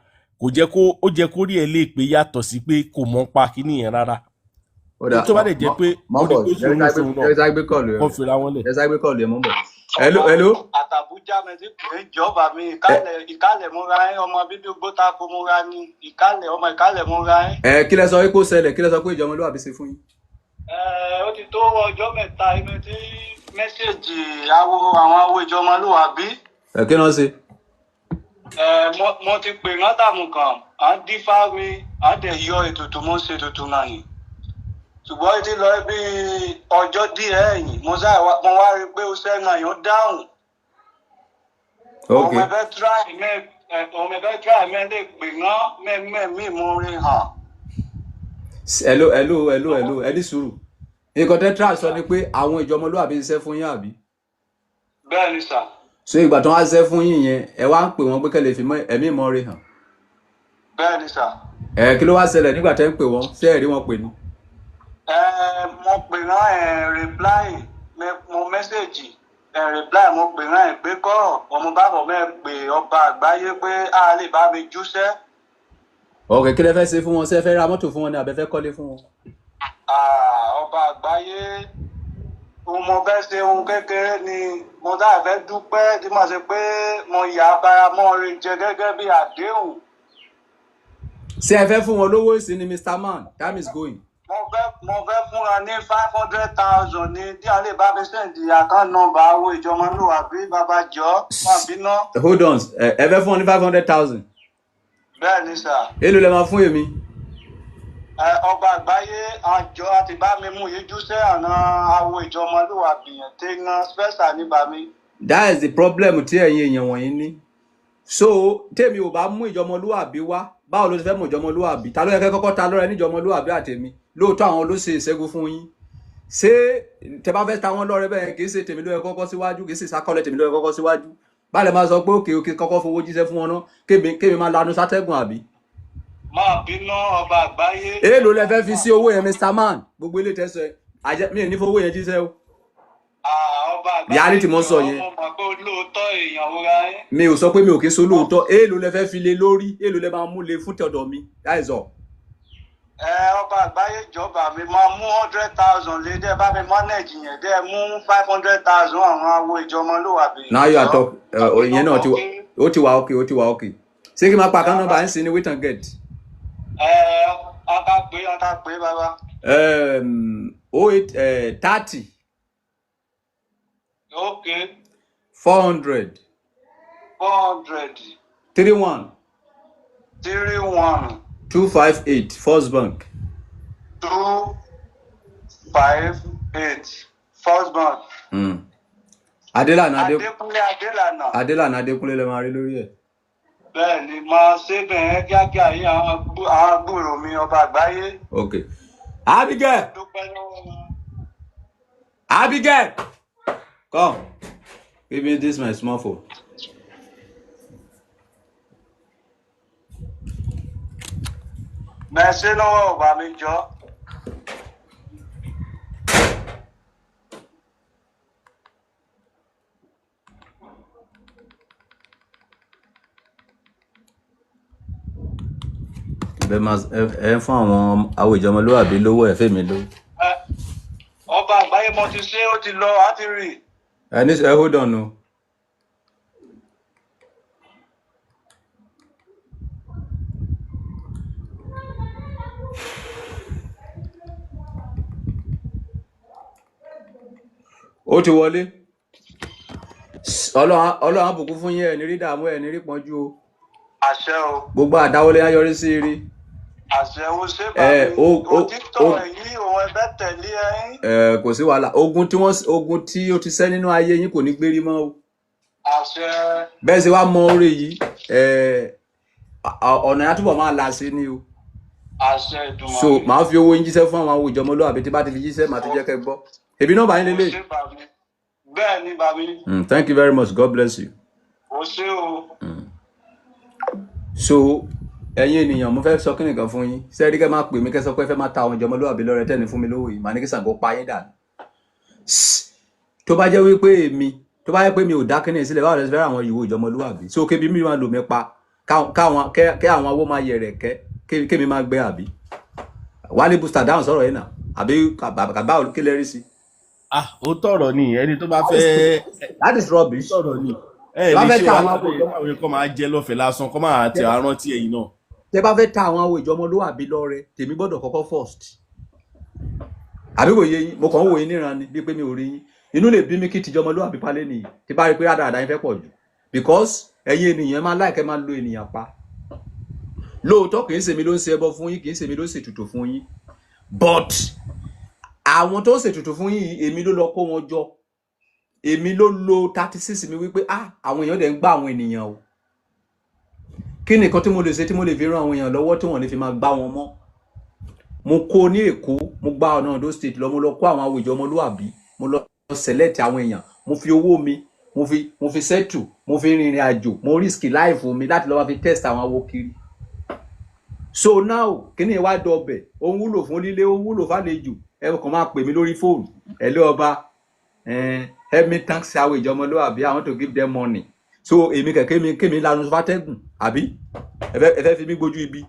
kò jẹ́ kó ó jẹ́ kó rí ẹ lè pé yàtọ̀ sí pé kò mọ̀ pa kíní yẹn rárá. Tó bá dẹ̀ jẹ́ pé ó rí pé sùúrù fún un náà, kó fira wọn lẹ̀. Ẹ sáré gbé kọ́ọ̀lù ẹ, mọ́ bọ̀. Hello, hello. Àtàbújá mi ti pè é jọba mi ìkálẹ̀ ìkálẹ̀ múra yín ọmọ bíbí gbótako múra ní ìkálẹ̀ ọmọ ìkálẹ̀ múra yín. Ẹ kí lẹ sọ pé kó ṣẹlẹ̀? Kí lẹ sọ pé ìjọmọlúwàbí ṣe fún yín? Ẹ ó ti tó ọjọ́ mẹ́ta ibi tí mẹ́sẹ̀gì awo àwọn awo ìjọmọlúwàbí. Ẹ kí náà ṣe? Ẹ mo ti pè wọ́n tàmù kan à ń dífá mi à ń dẹ̀ yọ ètùtù mo ń ṣe ètùtù náà yìí. Ṣùgbọ́n ó ti lọ bí ọjọ́ díẹ̀ ẹ̀yìn mo wá rí i pé ó sẹ́nu àyàn dáhùn. Ok. Ọmọ ẹgbẹ́ tíráì mẹ́ ẹ ọmọ ẹgbẹ́ tíráì mẹ́ lè pè wọ́n mẹ́mẹ́ mí mú rí hàn. Hello, hello, hello, hello, ẹ ní sùúrù. Nǹkan tẹ́ tíra sọ ni pé àwọn ìjọmọlúwàbí ṣiṣẹ́ fún yín, àbí? Bẹ́ẹ̀ ni sà. So ìgbà tó wá ṣiṣẹ́ fún yín yẹn, ẹ wá ń pè wọ́n pé kẹ́ lè fi ẹ̀mí ìmoore hàn. Bẹ́ẹ̀ ni sà. Ẹ kí ló wá ṣẹlẹ̀ nígbà tẹ́ ń pè wọ́n? Ṣé ẹ rí wọn pè ní? Ẹ mo pè wọ́n ẹ reply mo mẹ́sẹ̀gì ẹ reply mo pè wọ́n ẹ pé kọ́ ọmọ bàbọ̀ mẹ́ pè ọba àgbáyé pé a lè bá mi júṣẹ́. Ok, kí lẹ fẹ́ ṣe fún wọn? Ṣé ẹ fẹ́ ra mọ́tò fún wọn ni àbẹ fẹ́ kọ́lé fún wọn? Ọba àgbáyé ohun mo fẹ́ ṣe ohun kékeré ni mo dáa fẹ́ dúpẹ́ tí mo ṣe pé mo yà abara mọ́ rin jẹ gẹ́gẹ́ bí àdéhùn. Ṣé ẹ fẹ́ fún wọn lówó ìsìn ni, Mr. Man? Time is going. Mo fẹ́ fúnra ní 500,000 ní tí a lè bá mi send account number owó ìjọmọlúwàbí bàbá jọ má bínú. Hold on, ẹ fẹ́ fún wọn ní 500,000? Bẹ́ẹ̀ ni sà. Èló lẹ máa fún èmi? Ẹ ọba àgbáyé àjọ àti bá mi mú yíjú sẹ́ àná awo ìjọmọlúwàbí yẹn tí ń special ní bàmí. That is the problem tí ẹ̀yin èèyàn wọ̀nyí ní. So tèmi ò bá mú ìjọmọlúwàbí wá, báwo ló ti fẹ́ mú ìjọmọlúwàbí? Ta ló yẹ kẹ́ kọ́kọ́ ta lọ́rẹ níjọmọlúwàbí àtèmi? Lóòótọ́ àwọn ló ṣe ìṣẹ́gun fún yín. Ṣé tẹ bá fẹ́ ta wọ́n lọ́rẹ bẹ́ẹ̀, kì í ṣe tèmi ló yẹ kọ́kọ́ síwájú, kì í ṣe ìsákọ́lẹ̀ tèmi ló yẹ kọ́kọ́ síwájú? Báyìí máa sọ pé òkè òkè kọ́kọ́ fowó jíṣẹ́ fún wọn náà, kémi máa lanu sátẹ́gùn, àbí? Má bínú ọba àgbáyé. Èèlò lẹ fẹ́ fi sí owó yẹn, Mr. Man? Gbogbo ilé tẹ́sán ẹ àjẹ mi ò ní fowó yẹn jíṣẹ́ o. Ọba àgbáyé Reality mo ń sọ jọ yẹn. Mo mọ̀ pé olóòótọ́ èèyàn wúra yín. Mi ò sọ pé mi ò kí ń so lóòótọ́. Èèlò lẹ fẹ́ fi lé lórí? Èèlò lẹ máa mú lé fún tọ̀dọ̀ mi? That is all. Ẹ ọba àgbáyé jọba mi máa mú 100,000 lé dẹ́ bá mi manage yẹn dẹ́ mú 500,000 àwọn awo ìjọmọlúwàbí. Now you are talk. Ìyẹn náà ti wà, ó ti wà okay, ó ti wà okay. Ṣé kí n máa pa account number ń sin ní wait and get? Ẹ ọba pé ọba pé bàbá. 08 30 Ok. 400 400 31 31 258, First Bank. 258, First Bank. Adélànà Adé Adékúnlé Adélànà. Adélànà Adékúnlé lè máa rí lórí ẹ̀. Bẹ́ẹ̀ ni máa ṣe bẹ́ẹ̀ kíákíá yìí àwọn gbúrò mi ọba àgbáyé. Ok, Abigail. Dúpẹ́ lọ́wọ́ wọn. Abigail, come give me this my small phone. Mẹ̀ṣẹ́ lọ́wọ́ ọba mi jọ. Bẹ́ẹ̀ máa ẹ ń fún àwọn àwọn ìjọmọlúwàbí lówó, ẹ fẹ́mi lówó. Ẹ ọba àgbáyé mo ti ṣe ó ti lọ á ti rì. Ẹ ní ẹ hold on o. Ó ti wọlé. Ọlọ́run á bùkún fún yín. Ẹ ní rí dààmú, ẹ ní rí pọ́njú o. Àṣẹ o. Gbogbo àdáwọlé á yọrí sí rí. Àṣẹ o ṣé Ẹ bàmí. ó Òtítọ́ ó èyí òun ẹgbẹ́ tẹ̀lé ẹ̀yìn. Ẹ kò sí wàhálà. Ogun tí ó ti ṣẹ́ nínú ayé yín kò ní gbérí mọ́ o. Àṣẹ. Bẹ́ẹ̀ sì wá mọ oore yìí, ẹ ọ̀nà yẹn á túbọ̀ máa là sí ni o. Àṣẹ So Èdùmàrè. màá fi owó yín jíṣẹ́ fún àwọn àwùjọ ọmọlúwàbí. Tí bá ti fi jíṣẹ́, màá ti jẹ́ kẹ́ gbọ́ èmi náà bá yín O lélẹ̀. ṣé bàmí. Bẹ́ẹ̀ ni bàmí. Thank you very much. God bless you. O ṣé o. So ẹ̀yin ènìyàn, mo fẹ́ sọ kí nìkan fún yín. Ṣé ẹ rí kẹ́ máa pè mí, kẹ́ sọ pé ẹ fẹ́ máa ta àwọn ìjọmọlúwàbí lọ́rẹ tẹ́ni fún mi lówó yìí, màá ní kí Ṣàngó pa yín dànù. Tó bá jẹ́ wípé èmi, tó bá jẹ́ pé mi ò dá kíní sílẹ̀, báwo lẹ ṣe fẹ́ ra àwọn ìwò ìjọmọlúwàbí? So kébi mi máa lò mí pa kẹ́ àwọn awó máa yẹ̀rẹ̀ kẹ́ kémi máa gbẹ, àbí Wálé Booster dáhùn sọ̀rọ̀ yìí náà, àbí kàbá kí lẹ rí sí? Ah, ó tọrọ ni ẹni tó bá fẹ́. That is rubbish. Ó tọrọ ni ẹ Tẹ bá lè fẹ́ ṣe ta wàhálà àwọn pé àwòjọ, káwọn èèyàn kọ́ máa jẹ lọ́fẹ̀ẹ́ lásán, kọ́ máa tẹ àrántí ẹ̀yìn náà. Tẹ bá fẹ́ ta àwọn àwọ̀ ìjọmọlúwàbí lọ́rẹ, tèmi gbọ́dọ̀ kọ́kọ́ first. Àbí kò yé yín? Mo kàn ń wò yín níran ni bíi pé mi ò rí yín. Inú lè bí mi kí tìjọmọlúwàbí palẹ̀ nìyí tí bá rí pé rádaràda yín fẹ́ pọ̀ jù, because ẹ̀yin ènìyàn máa láìkẹ́ máa lo ènìyàn pa. Lóòótọ́, kì í ṣèmi ló ń ṣe ẹbọ fún yín, kì í ṣèmi ló ń ṣètùtù fún yín, but àwọn tó ń ṣètùtù fún yín yìí, èmi ló lọ kó wọn jọ, èmi ló lo 36 mi wípé, ah, àwọn èèyàn dẹ̀ ń gbá àwọn ènìyàn o. Kí ni nǹkan tí mo lè ṣe tí mo lè fi ran àwọn èèyàn lọ́wọ́ tí wọ́n lè fi máa gbá wọn mọ́? Mo kó ní Èkó, mo gba ọ̀nà Ondo State lọ, mo lọ kó àwọn àwùjọ ọmọlúwàbí, mo lọ select àwọn èèyàn, mo fi owó mi, mo fi settle, mo fi rìnrìn àjò, mo risk life mi láti lọ wá fi test àwọn awo kiri. So now, kíní ìwà dọbẹ̀, ó ń wúlò fún lílé, ó ń wúlò fàlejò. Ẹ kàn máa pè mí lórí fóònù, "Hello ọba, help me thanks àwọn ìjọ ọmọlúwàbí, I want to give them money." So èmi kẹ̀kẹ́ mi kémi lanu fátẹ́gùn, àbí ẹ fẹ́ fi mí gbójú ibi?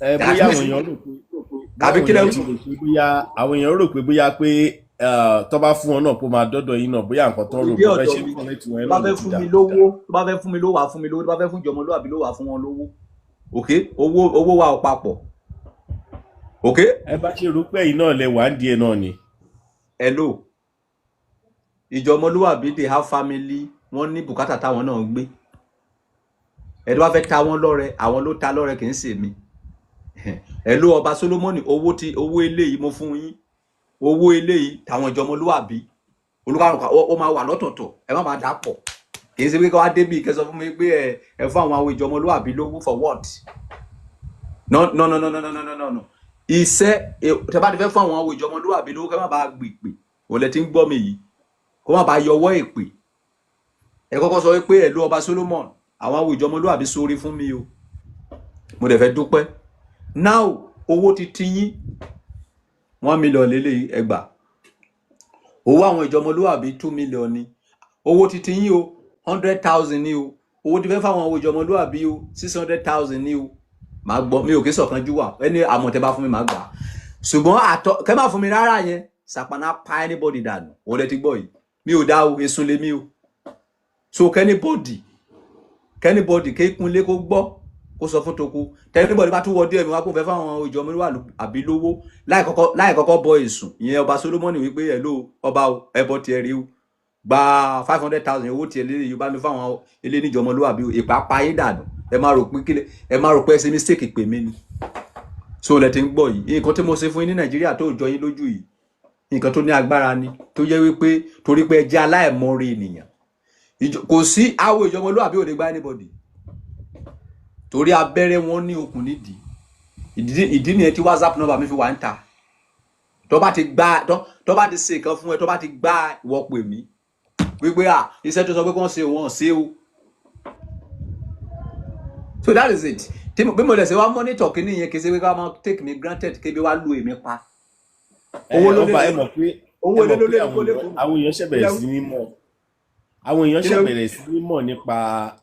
Ẹ bóyá àwọn èèyàn rò pé bóyá Àbí àwọn kílẹ̀ èèyàn ti rò pé, bóyá àwọn èèyàn rò pé bóyá pé tó bá fún wọn náà kó máa dọ́dọ̀ yín náà, bóyá nǹkan tó ń rò Ìdí bó fẹ́ ọ̀dọ̀ ṣe mi, connect wọn tó bá náà ló fẹ́ ti fún dà. mi lówó, tó bá fẹ́ fún mi lówó, wàá fún mi lówó. Tó bá fẹ́ fún ìjọmọlúwàbí lówó, wàá fún wọn lówó. Ok, owó wa ò papọ̀, ok. Ẹ bá ṣe rò pé ẹ̀yin náà lẹ wà ń díẹ̀ náà ni. Hello, ìjọmọlúwàbí, they have family, wọ́n ní bùkátà táwọn náà ń gbé. Ẹ tó bá fẹ́ ta wọ́n lọ́rẹ, àwọn ló ta lọ́rẹ, kì í ṣe mi. Hello, ọba Solomoni, owó tí owó eléyìí mo fún yín, owó eléyìí tàwọn ìjọmọlúwàbí olúkàlùkà, ó máa wà lọ́tọ̀ọ̀tọ̀, ẹ má máa dà pọ̀. Kì í ṣe pé kí wọ́n á débi kẹ́ sọ fún mi pé ẹ fún àwọn ìjọmọlúwàbí lówó for what? No, no, no, no, no, no, no, no, no. Iṣẹ́ tẹ bá ti fẹ́ fún àwọn ìjọmọlúwàbí lówó, kẹ́ má bàa gbèpè òun lẹ ti ń gbọ́ mi yìí, kó má bàa yọwọ́ èpè. Ẹ kọ́kọ́ sọ pé, "Hello ọba Solomon, àwọn ìjọmọlúwàbí sórí fún mi o, mo dẹ̀ fẹ́ dúpẹ́." Now, owó ti ti yín, 1 million lélẹ̀, ẹgbà owó àwọn ìjọmọlúwàbí 2 million ni. Owó ti ti yín o, 100,000 ni o. Owó ti fẹ́ fáwọn ìjọmọlúwàbí o, 600,000 ni o. Màá gbọ́, mi ò kí sọ̀kan jú wà ẹni àmọ̀ tẹ́ bá fún mi, màá gbà á. Ṣùgbọ́n àtọ kẹ́ má fún mi rárá yẹn, sàpànà pa anybody dànù. Òun lẹ ti gbọ́ yìí. Mi ò dá o, èsùn lèmi o. So k'anybody kékunlé kó gbọ́, kó sọ fún toko. T'anybody bá tún wọ díẹ̀ mi wá kó fẹ́ fáwọn ìjọmọlúwàbí lówó láì kọ́kọ́ bọ èsùn ìyẹn ọba Solomoni wípé, "Hello ọba o, ẹbọ tiẹ̀ rí o, gba 500,000 owó tiẹ̀ lé yìí, bá mi fáwọn ilé níjọmọlúwàbí o," ìpá pa yín dànù. Ẹ máa rò pé kílẹ̀, ẹ máa rò pé ẹ ṣe mistake pè mí ni. So lẹ ti ń gbọ́ yìí, nǹkan tí mo ṣe fún yín ní Nàìjíríà tó jọ yín lójú yìí, nǹkan tó ní agbára ni, tó jẹ́ wípé torí pé ẹ jẹ́ aláìmọ̀re ènìyàn. Kò sí awo ìjọmọlúwàbí ò lè gba anybody, torí abẹ́rẹ́ wọn ní okùn nídìí. Ìdí nìyẹn tí WhatsApp number mi fi wà ń ta. Tó bá ti gbá, tó bá ti ṣe nǹkan fún ẹ, tó bá ti gbá ìwọ, pè mí wípé à iṣẹ́ tó sọ pé kí wọ́n ṣe, wọ́n ṣe o. So that is it. Bí mo lè ṣe wá monitor kí nìyẹn, kì í ṣe pé ká máa take me granted, kébi wá lu èmi pa. Owó ló lé Ọba, ẹ mọ̀ pé owó ẹ ilé mọ̀ ló pé lé àwọn kó lé èèyàn kó. Àwọn èèyàn ṣẹ̀ bẹ̀rẹ̀ sí ní mọ̀, àwọn èèyàn ṣẹ̀ bẹ̀rẹ̀ sí ní mọ̀ nípa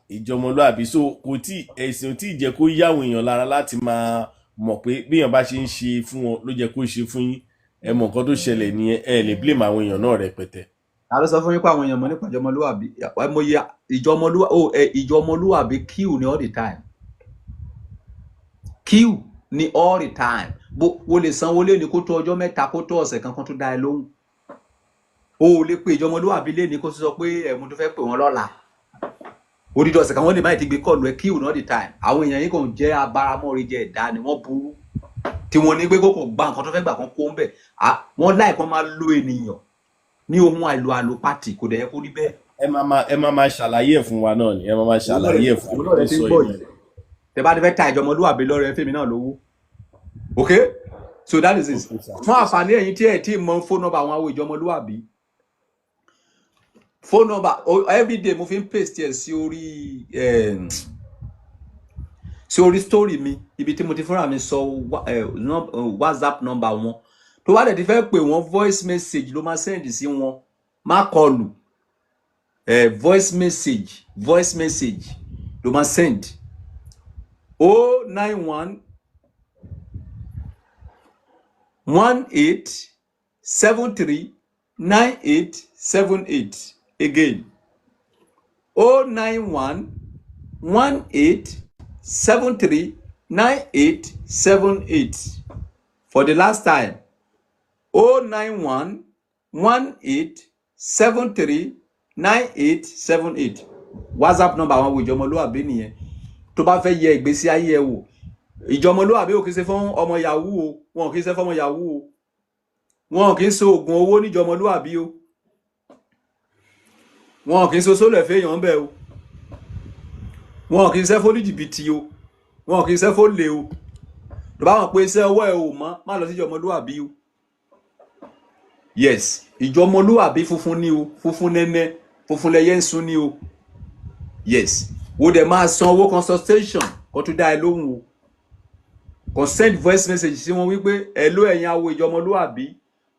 ìjọmọlúàbí, so kò tí ẹ̀sìn ò tí ì jẹ́ kó yá àwọn èèyàn lára láti máa mọ̀ pé bí èèyàn bá ṣe ń ṣe fún wọn ló jẹ́ kó ṣe fún yín. Ẹ mọ̀ nǹkan tó ṣẹlẹ̀ nìyẹn, ẹ lè blame àwọn èèyàn náà rẹpẹtẹ. Ta ló sọ fún yín pé àwọn èèyàn mọ̀ nípa ìjọmọlúwàbí? Ẹ mọ̀ iye ìjọmọlúwàbí, queue ni all the time, queue ni all the time. Bó o lè sanwó lé ní kó tó ọjọ́ 3, kó tó ọ̀sẹ̀ kan kan tó dá ẹ lóhùn. O ò lè pe ìjọmọlúwàbí lé ní kó sọ pé ẹ̀mú tó fẹ́ pè wọ́n lọ́la, odidi ọ̀sẹ̀ kan, wọ́n lè má ti gbé call ẹ. Queue ní all the time. Àwọn èèyàn yìí kò ń jẹ́ abáramọ́rí jẹ́ ẹ̀dá ni wọ́n burú tí wọ́n ní pé kó kàn gba nǹkan tó fẹ́ gbà kan kó ń bẹ̀. Wọ́n láì kan máa lo ènìyàn ní ohun àìlò àlòpàtì, kò dẹ̀ yẹ kó rí bẹ́ẹ̀. Ẹ máa ṣàlàyé ẹ̀ fún wa náà ni, ẹ máa ṣàlàyé ẹ̀ fún Òun wa náà lẹ tó ti ń sọ gbọ́ yìí. yìí. Tẹ bá ti fẹ́ ta ìjọmọlúwàbí lọ́rẹ, fèmí náà lówó. Okay, so that is it. Okay, sir. Fún àǹfààní ẹ̀yin tí ẹ̀ tí mọ phone number àwọn awo ìjọmọlúwàbí, phone number everyday mo fi ń paste ẹ̀ sí orí story mi, ibi tí mo ti fúnra mi sọ WhatsApp number wọn. Tó bá dẹ̀ ti fẹ́ pè wọ́n, voice message ló máa send sí wọn, má kọlù. Voice message ló máa send: 091 18 73 9878. Again, 091 18 73 98 78. For the last time, 091 18 73 98 78. WhatsApp number àwọn wo Ìjọmọlúwàbí nìyẹn. Tó bá fẹ́ yẹ ìgbésí ayé ẹ wò, Ìjọmọlúwàbí ò kì í ṣe fún ọmọ yahoo o. Wọn ò kì í ṣe fún ọmọ yahoo o. Wọn ò kì í ṣe oògùn owó níjọmọlúwàbí o. Wọn ò kì í ṣe sólò ẹ̀fẹ́ èèyàn bẹ́ẹ̀ o. Wọn ò kì í ṣe fún oníjìbìtì o. Wọn ò kì í ṣe fún olè o. Tó bá wọn pé iṣẹ́ ọwọ́ ẹ ò mọ́, má lọ sí Ìjọmọlúwàbí o. Yes, Ìjọmọlúwàbí funfun ni o, funfun nẹ́nẹ́, funfun lẹyẹ ń sun ni o. Yes, wo dẹ̀ máa san owó consultation kó tó dá ẹ lóhùn o. Kàn send voice message sí wọn wípé, "Hello, ẹ̀yin awo Ìjọmọlúwàbí,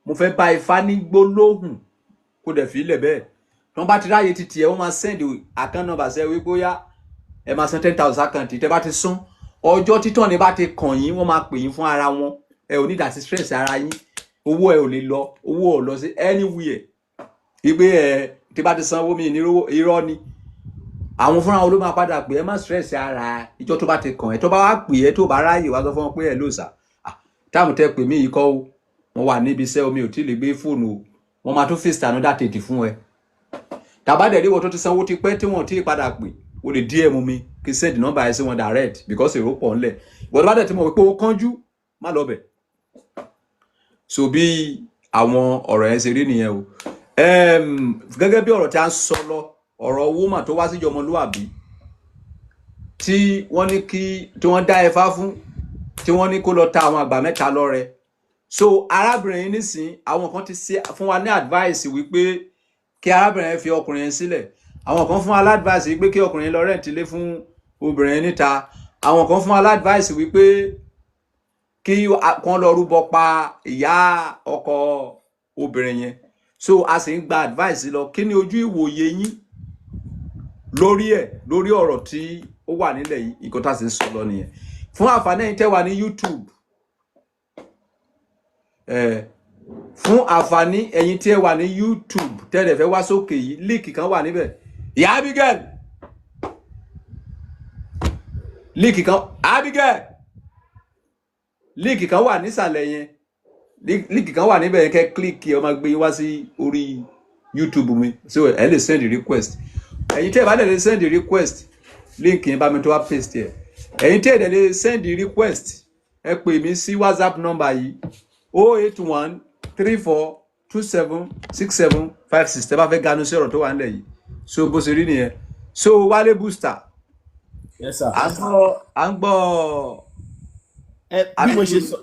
mo fẹ́ bá Ifá ní gbólóhùn." Kó dẹ̀ fi ilẹ̀ bẹ́ẹ̀. Tí wọ́n bá ti ráyè títì ẹ̀, wọ́n máa send account number sẹ́ wípé ó yá, ẹ máa san 10,000 account. Tẹ́ bá ti san, ọjọ́ títàn ní bá ti kàn yín, wọ́n máa pè yín fún ara wọn. Ẹ ò ní ìdásí stress ara yín. Owó ẹ ò lè lọ, owó ò lọ sí anywhere. Wípé ẹ tí bá ti san owó mi ní irọ́ ni. Àwọn fúnra wọn ló máa padà pè é. Má stress ara. Ìjọ tó bá ti kàn ẹ́, tó bá wá pè é, tó bá ráyè, wá sọ fún wọn pé, "Ẹ ló sà, táàmù tẹ pè mí yìí kọ́ o, mo wà níbi iṣẹ́, omi ò tí ì lè gbé fóònù o." Wọ́n máa tún fix another date fún ẹ. Tàbá dẹ̀ ríwọ tó ti sanwó ti pẹ́ tí wọ́n ti padà pè, o lè DM mi kí send number ẹ sí wọn direct, because èrò pọ̀ ńlẹ̀. Ìwọ́n tó bá dẹ̀ ti mọ̀ wípé ó kánjú, má lọ bẹ̀. So bí àwọn ọ̀rọ̀ yẹn ṣe rí nìyẹn o. Gẹ́gẹ́ bí ọ̀rọ̀ tí a ń sọ lọ, ọ̀rọ̀ woman tó wá sí Ìjọmọlúwàbí, tí wọ́n ní kí tí wọ́n dá ẹfá fún, tí wọ́n ní kó lọ ta àwọn àgbà mẹ́ta lọ́rẹ. So arábìnrin yìí nísìn, àwọn kan ti ṣe fún wa ní advice wípé kí arábìnrin yẹn fi ọkùnrin yẹn sílẹ̀. Àwọn kan fún wa ní advice wípé kí ọkùnrin yẹn lọ rent ilé fún obìnrin yẹn níta. Àwọn kan fún wa ní advice wípé kí kán lọ rúbọ pa ìyá ọkọ obìnrin yẹn. So a sì ń gba advice lọ. Kí ni ojú ìwòye yín lórí ẹ̀, lórí ọ̀rọ̀ tí ó wà nílẹ̀ yìí? Nǹkan tá a sì ń sọ lọ nìyẹn. Fún àǹfààní ẹ̀yin tẹ́ wà ní YouTube, fún àǹfààní ẹ̀yin tí ẹ wà ní YouTube tẹ́lẹ̀ fẹ́ wá sókè yìí, link kan wà níbẹ̀. Ìyá Abigail, link kan, Abigail, link kan wà nísàlẹ̀ yẹn. Link kan wà níbẹ̀ yẹn, kẹ́ click, ẹ máa gbé yín wá sí orí YouTube mi. So ẹ lè send request. Ẹ̀yin tí ẹ bá dẹ̀ lè send request, link yẹn bá mi tó wá paste ẹ̀. Ẹ̀yin tí ẹ dẹ̀ lè send request, ẹ pè mí sí WhatsApp number yìí, 081 34 27 67 56, tẹ́ bá fẹ́ ganu sí ọ̀rọ̀ tó wà nílẹ̀ yìí. So bó ṣe rí nìyẹn. So Wálé Booster. Yes sir. À ń gbọ́, à ń gbọ́. Ẹ bí mo ṣe sọ,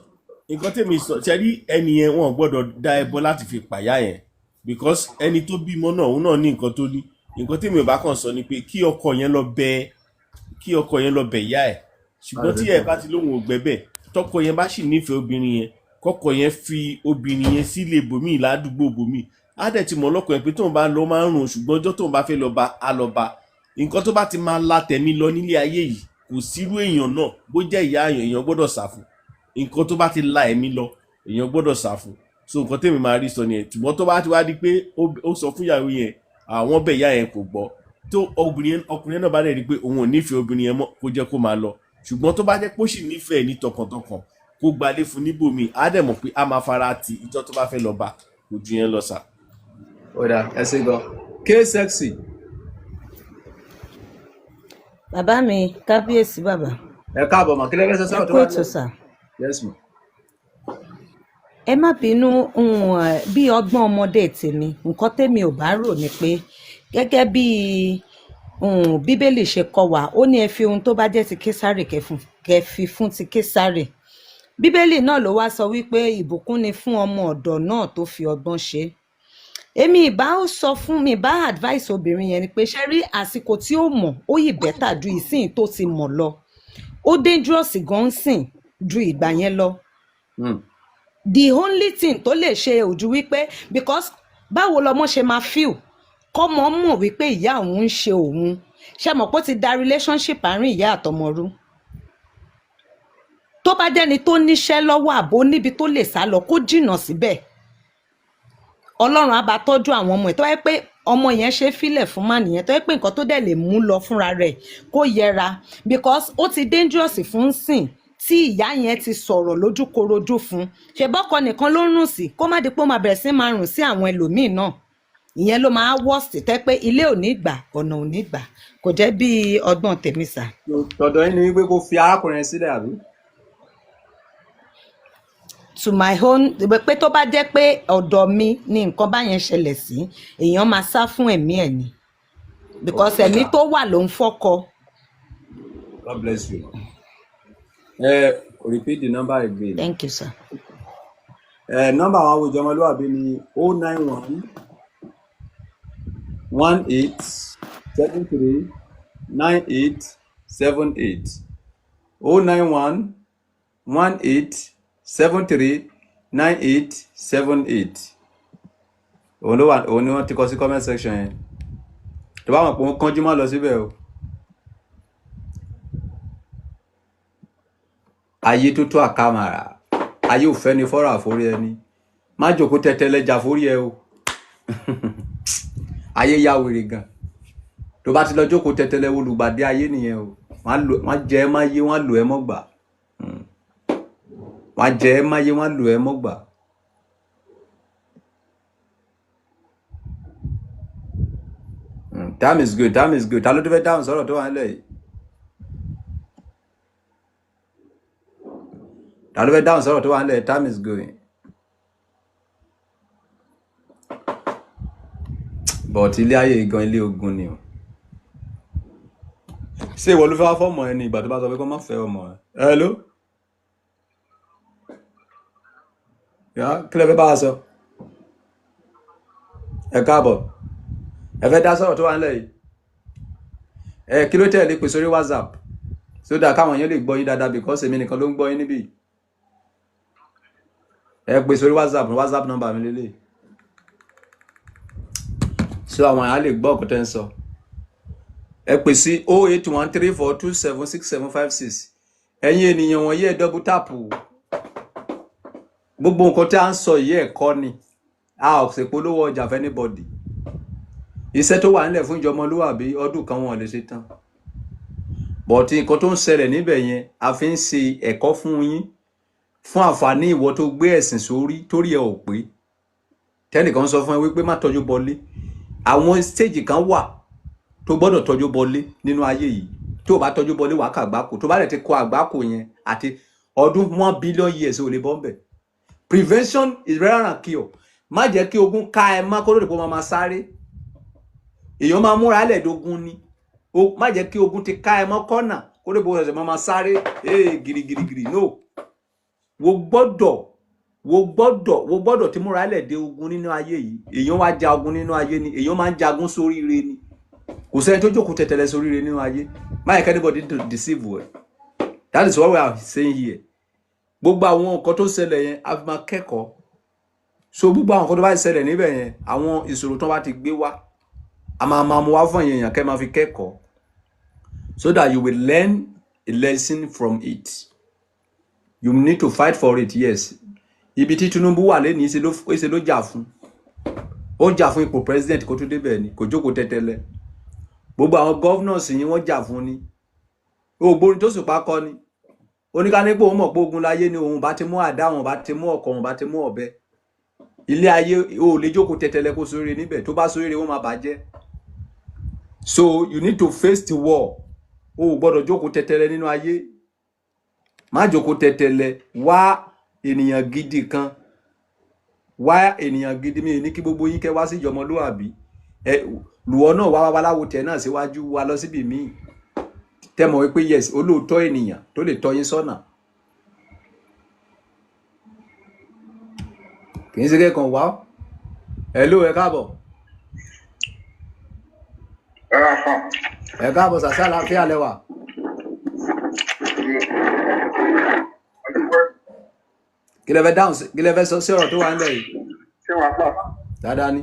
nǹkan tèmi sọ ṣe rí, ẹni yẹn, wọn ò gbọ́dọ̀ dá ẹbọ láti fi pàyà yẹn, because ẹni tó bímọ náà, òun náà ní nǹkan tó ní. Nǹkan tèmi ò bá kàn sọ ni pé kí ọkọ yẹn lọ bẹ̀ ìyá ẹ̀. Ṣùgbọ́n tí ẹ bá ti lóhùn ò gbẹ́bẹ̀, tọkọ yẹn bá sì nífẹ̀ẹ́ obìnrin yẹn, kọ́kọ yẹn fi obìnrin yẹn sílé bòmíì, ládùúgbò bòmíì. Á dẹ̀ ti mọ̀ lọ́kọ̀ yẹn pé tóun bá lọ máa ń rùn, ṣùgbọ́n ọjọ́ tóun bá fẹ́ lọ bá, á lọ bá. Nǹkan tó bá ti máa la tẹ̀mí lọ nílé ayé yìí, kò sírú èèyàn náà bó jẹ́ ìyá àyàn, èèyàn gbọ́dọ̀ sá fún. Nǹkan tó bá ti la ẹ̀mí lọ, èèyàn gbọ́dọ̀ sá fún. So nǹkan tèmi máa rí sọ nìyẹn. Ṣùgbọ́n tó bá ti wá di pé ó sọ fún ìyàwó yẹn, àwọn bẹ̀ ìyá yẹn kò gbọ́, tó obìnrin ọkùnrin náà bá dẹ̀ rí i pé òun ò nífẹ̀ẹ́ obìnrin yẹn mọ́, kó jẹ́ kó máa lọ. Ṣùgbọ́n tó bá jẹ́ pé ó sì nífẹ̀ẹ́ ní tọkàntọkàn, kó gbalé fún níbòmíì. Á dẹ̀ mọ̀ pé á máa fara ti ìjọ tó bá fẹ́ lọ bá. Kò ju yẹn lọ sà. Ó dà, ẹ ṣe gan. K Sexy. Bàbá mi, kábíyèsí bàbá. Ẹ káàbọ̀ mà. Kí lẹ́fẹ̀ẹ́ sọ Ẹ sọ́rọ̀ tó kú wà ètò nílẹ̀? sà. Yes ma. Ẹ má bínú. Bí ọgbọ́n ọmọdé tèmi, nǹkan tèmi ò bá rò ni pé gẹ́gẹ́ bí Bíbélì ṣe kọ́ wa, ó ní ẹ fi ohun tó bá jẹ́ ti Késárì kẹ́ fi fún ti Késárì. Bíbélì náà ló wá sọ wípé ìbùkún ni fún ọmọ ọ̀dọ̀ náà tó fi ọgbọ́n ṣe. Èmi ìbá ó sọ fún mi, bá advice obìnrin yẹn ni pé, ṣe rí àsìkò tí ó mọ̀, ó yìí better ju ìsìn tó ti mọ̀ lọ. Ó dangerous gan sìn ju ìgbà yẹn lọ. The only thing tó lè ṣe ojú wípé, because báwo lọmọ ṣe máa feel kọ́mọ mọ̀ wípé ìyá òun ń ṣe òun? Ṣe mọ̀ pé ó ti da relationship àárín ìyá àtọmọ rú? Tó bá jẹ́ni tó níṣẹ́ lọ́wọ́, àbó níbi tó lè sá lọ, kó jìnnà síbẹ̀. Ọlọ́run á bá tọ́jú àwọn ọmọ ẹ̀. Tó bá yẹ pé ọmọ yẹn ṣe fílẹ̀ fún má nìyẹn, tó yẹ pé nǹkan tó dẹ̀ lè mú lọ fúnra rẹ̀, kó yẹra, because ó ti dangerous fún sìn tí ìyá yẹn ti sọ̀rọ̀ lójúkorojú fún. Ṣe bọ́kọ nìkan ló ń rùn sí, kó má di pé ó máa bẹ̀rẹ̀ sí máa rùn sí àwọn ẹlòmíì náà. Ìyẹn ló máa worst, tẹ́ pé ilé ò ní gbà, ọ̀nà ò ní gbà. Kò jẹ́ bí ọgbọ́n tèmi sà. Tọ̀dọ̀ yín ni wípé kó fi arákùnrin yẹn sílẹ̀, àbí? To my own, pé tó bá jẹ́ pé ọ̀dọ̀ mi ni nǹkan báyẹn ṣẹlẹ̀ sí, èèyàn máa sá fún ẹ̀mí ẹ̀ ni, because ẹ̀mí tó wà ló ń fọ́kọ. God bless you. Ẹ repeat the number again. Thank you, sir. Ẹ nọ́mbà àwọn àwùjọ ọmọlúwàbí ni 091 18 73 98 78, 091 18 73 98 78. Òun ló wà, òun ni wọ́n ti kọ sí comment section yẹn. Tó bá wọn pé òun kánjú, má lọ síbẹ̀ o. Ayé tó tó àkàmàrà, ayé ò fẹ́ ni fọ́rọ̀ àforí ẹni. Má jòkó tẹ́tẹ́lẹ́jà forí ẹ o. Ayé ya wèrè gan. Tó bá ti lọ jókòó tẹ́tẹ́lẹ́, olùgbàdé ayé nìyẹn o. Wọ́n á jẹ ẹ́ má yé, wọ́n á lò ẹ́ mọ́gbà. Wọ́n á jẹ ẹ́ má yé, wọ́n á lò ẹ́ mọ́gbà. Time is good, time is good. Ta ló tó fẹ́ dáhùn sọ̀rọ̀ tó wà nílẹ̀ yìí? Ta ló fẹ́ dáhùn sọ̀rọ̀ tó wà nílẹ̀? Time is going, but ilé ayé gan, ilé ogun ni o. Ṣé ìwọ ló fẹ́ wá fọ́mọ ẹ ní ìgbà tó bá sọ pé kó má fẹ́ ọmọ ẹ? Hello, yà, kí lẹ fẹ́ bá a sọ? Ẹ káàbọ̀. Ẹ fẹ́ dá sọ̀rọ̀ tó wà nílẹ̀ yìí? Ẹ kí ló tẹ̀lé pè sórí WhatsApp so that káwọn èèyàn lè gbọ́ yín dáadáa, because èmi nìkan ló ń gbọ́ yín níbí. Ẹ pè sórí WhatsApp, WhatsApp number mi lélẹ̀, so àwọn èèyàn á lè gbọ́ ọ̀kọ́ tẹ́ ń sọ. Ẹ pè sí 08134276756. Ẹ̀yin ènìyàn wọ̀nyí, ẹ double tap. Gbogbo nǹkan tí a ń sọ yìí, ẹ̀kọ́ ni. A ò sì polówó ọjà fún anybody. Iṣẹ́ tó wà nílẹ̀ fún ìjọmọlúwàbí, ọdún kan wọn ò lè ṣe tán, but nǹkan tó ń ṣẹlẹ̀ níbẹ̀ yẹn, a fi ń ṣe ẹ̀kọ́ fún yín, fún àǹfààní ìwọ tó gbé ẹ̀sìn sórí torí ẹ ò pé. Tẹ́nìkan sọ fún ẹ wípé má tọ́jú bọlé. Àwọn stage kan wà tó gbọ́dọ̀ tọ́jú bọlé nínú ayé yìí. Tó o bá tọ́jú bọlé, wàá kà àgbákò. Tó bá dẹ̀ ti kọ àgbákò yẹn, àti ọdún 1 billion years ò lè bọ́ ńbẹ̀. Prevention is better than cure. Má jẹ́ kí ogun ká ẹ má kó lóde pé ó máa sáré. Èèyàn máa múra lẹ́ẹ̀dógún ni o. Má jẹ́ kí ogun ti ká ẹ mọ́ kọ́nà kó lóde pé ó ṣẹ̀ṣẹ̀ máa sáré ee girigirigiri. No, wo gbọ́dọ̀ ti múra lẹ́ẹ̀dẹ́ ogun nínú ayé yìí. Èèyàn wá ja ogun nínú ayé ni. Èèyàn máa ń jagun sóríire ni. Kò sẹ́ni tó jókòó tẹ̀tẹ̀lẹ̀ sóríire nínú ayé. Má yẹ kí anybody to deceive ẹ. That is what we are saying here. Gbogbo àwọn nǹkan tó ṣẹlẹ̀ yẹn, a fi máa kẹ́kọ̀ọ́. So gbogbo àwọn nǹkan tó bá ṣẹlẹ̀ níbẹ̀ yẹn, àwọn ìṣòro tó bá ti gbé wá, a máa máa mú wá fún èèyàn kẹ́ máa fi kẹ́kọ̀ọ́, so that you will learn a lesson from it. You need to fight for it, yes. Ibi tí Tinubu wà lẹ́nu, ìṣe ló jà fún. Ó jà fún ipò president kó tó débẹ̀ ni. Kò jókòó tẹ́tẹ́lẹ̀. Gbogbo àwọn governors yìí, wọ́n jà fún ni. Ògbóni tó sùpá kọ ni oníkánípò. Òun mọ̀ pé ogun láyé ni. Òun bá ti mú àdá, òun bá ti mú ọkọ̀, òun bá ti mú ọ̀bẹ. Ilé ayé o ò lè jókòó tẹ́tẹ́lẹ̀ kó sóríire níbẹ̀. Tó bá sóríire, wọ́n máa bàjẹ́. So you need to face the war. O ò gbọ́dọ̀ jókòó tẹ́tẹ́lẹ̀ nínú ayé. Má jókòó tẹ́tẹ́lẹ̀. Wá ènìyàn gidi kan, wá ènìyàn gidi. Mi ní kí gbogbo yín kẹ́ wá sí ìjọmọlúwàbí. Ẹ lùwọ́ náà wá babaláwo tẹ̀ náà síwájú wa lọ síbi míì tẹ́ mọ̀ wípé yes, olóòótọ́ ènìyàn tó lè tọ́ yín sọ́nà. Kì í ṣe kẹ́kàn wá. Hello, ẹ káàbọ̀. Ẹ káàbọ̀ sàṣà. Àlàáfíà lẹ́wà? Kí lẹ fẹ́ dáhùn sí? Kí lẹ fẹ́ sọ sí ọ̀rọ̀ tó wà nílẹ̀ yìí? Ṣé wàá pà? Dáadáa ni.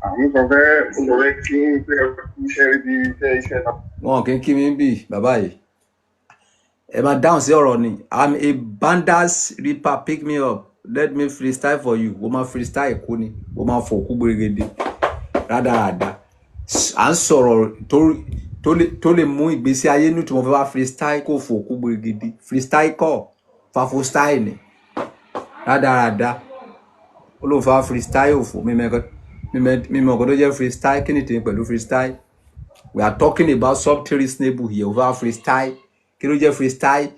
Àwọn kan fẹ́ mo fẹ́ kí n pé ẹ kú iṣẹ́ rí bí iṣẹ́ náà. Wọn kì í kí mi bì bàbá yìí. Ẹ máa dáhùn sí ọ̀rọ̀ ni. I'm a banders reaper, pick me up. Let me freestyle for you. Ó máa freestyle kú ni, ó máa fò kú gbèrègèdè rádaràda. À ń sọ̀rọ̀ tó lè mú ìgbésí ayé ní tí mo fẹ́ wá freestyle, kó fò kú gbèrègèdè. Freestyle kọ́, fàfo style ni rádaràda. Ó lóun fẹ́ wá freestyle òfò. Mímọ nǹkan tó jẹ́ freestyle. Kí ni tèmi pẹ̀lú freestyle? We are talking about something reasonable here. Ó fẹ́ wá freestyle, kí ló jẹ́ freestyle?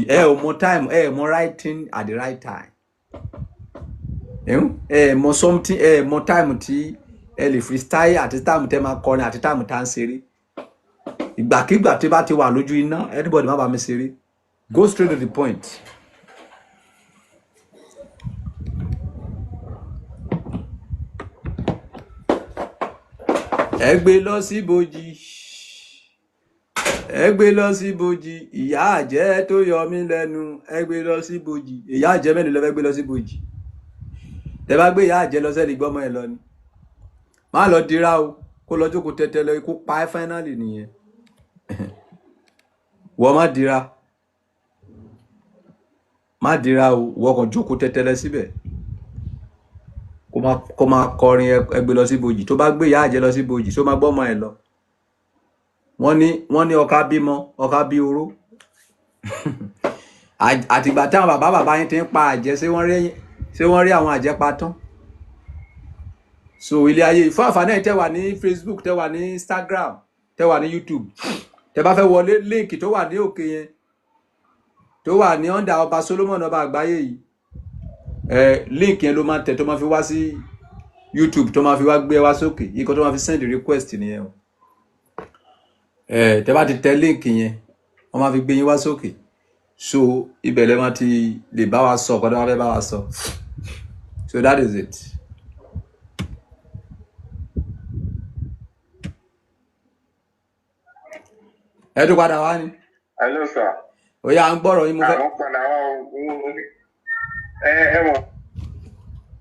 Ẹ ò mọ time, ẹ ò mọ right thing at the right time. Ẹ mọ something, ẹ mọ time tí ẹ lè freestyle àti time tẹ máa kọrin àti time tá ń ṣeré. Ìgbàkigbà tí bá ti wà lójú iná, anybody má bá mi ṣeré. Go straight to the point. Ẹ gbé lọ síbòjì, ẹ gbé lọ síbòjì, ìyá àjẹ́ tó yọ mí lẹ́nu, ẹ gbé lọ síbòjì. Ìyá àjẹ́ mélòó lẹ fẹ́ gbé lọ síbòjì? Tẹ bá gbé ìyá àjẹ́ lọ sẹ́ni gbọ́mọ ẹ lọ ni. Má lọ dira o, kó lọ jókòó tẹ́tẹ́ lọ, ikú pa ẹ́ finally nìyẹn. Wọ́n má dira, má dira o. Wọ́n kàn jókòó tẹ́tẹ́ lẹ síbẹ̀, kó má kọrin. Ẹ gbé lọ síbòjì. Tó bá gbé ìyá àjẹ́ lọ síbòjì, tó má gbọ́mọ ẹ lọ. Wọ́n ní ọkà bímọ, ọkà bí oró. Àtìgbà táwọn bàbá bàbá yín ti ń pa àjẹ́, ṣé wọ́n rí àwọn àjẹ́ pa tán? So ilé ayé fún àǹfààní ẹ̀, tẹ́ wà ní Facebook, tẹ́ wà ní Instagram, tẹ́ wà ní YouTube, tẹ́ bá fẹ́ wọlé, link tó wà ní òkè yẹn, tó wà ní under Ọba Solomon Ọba Àgbáyé yìí, ẹ link yẹn ló máa tẹ̀ tó máa fi wá sí YouTube, tó máa fi wá gbé wá sókè. Ikọ̀ tó máa fi send request nìyẹn o. Ẹ tẹ́ bá ti tẹ link yẹn, wọ́n máa fi gbé yín wá sókè. So ibẹ̀ lẹ́ máa ti lè bá wa sọ ọ̀kan tó bá fẹ́ bá wa sọ. So that is it. Ẹ tún padà wá ni. Hello, sir. Ó yá, à ń gbọ́rọ̀ yín, mo fẹ́. Àwọn padà wá o. Ẹ ẹ mọ̀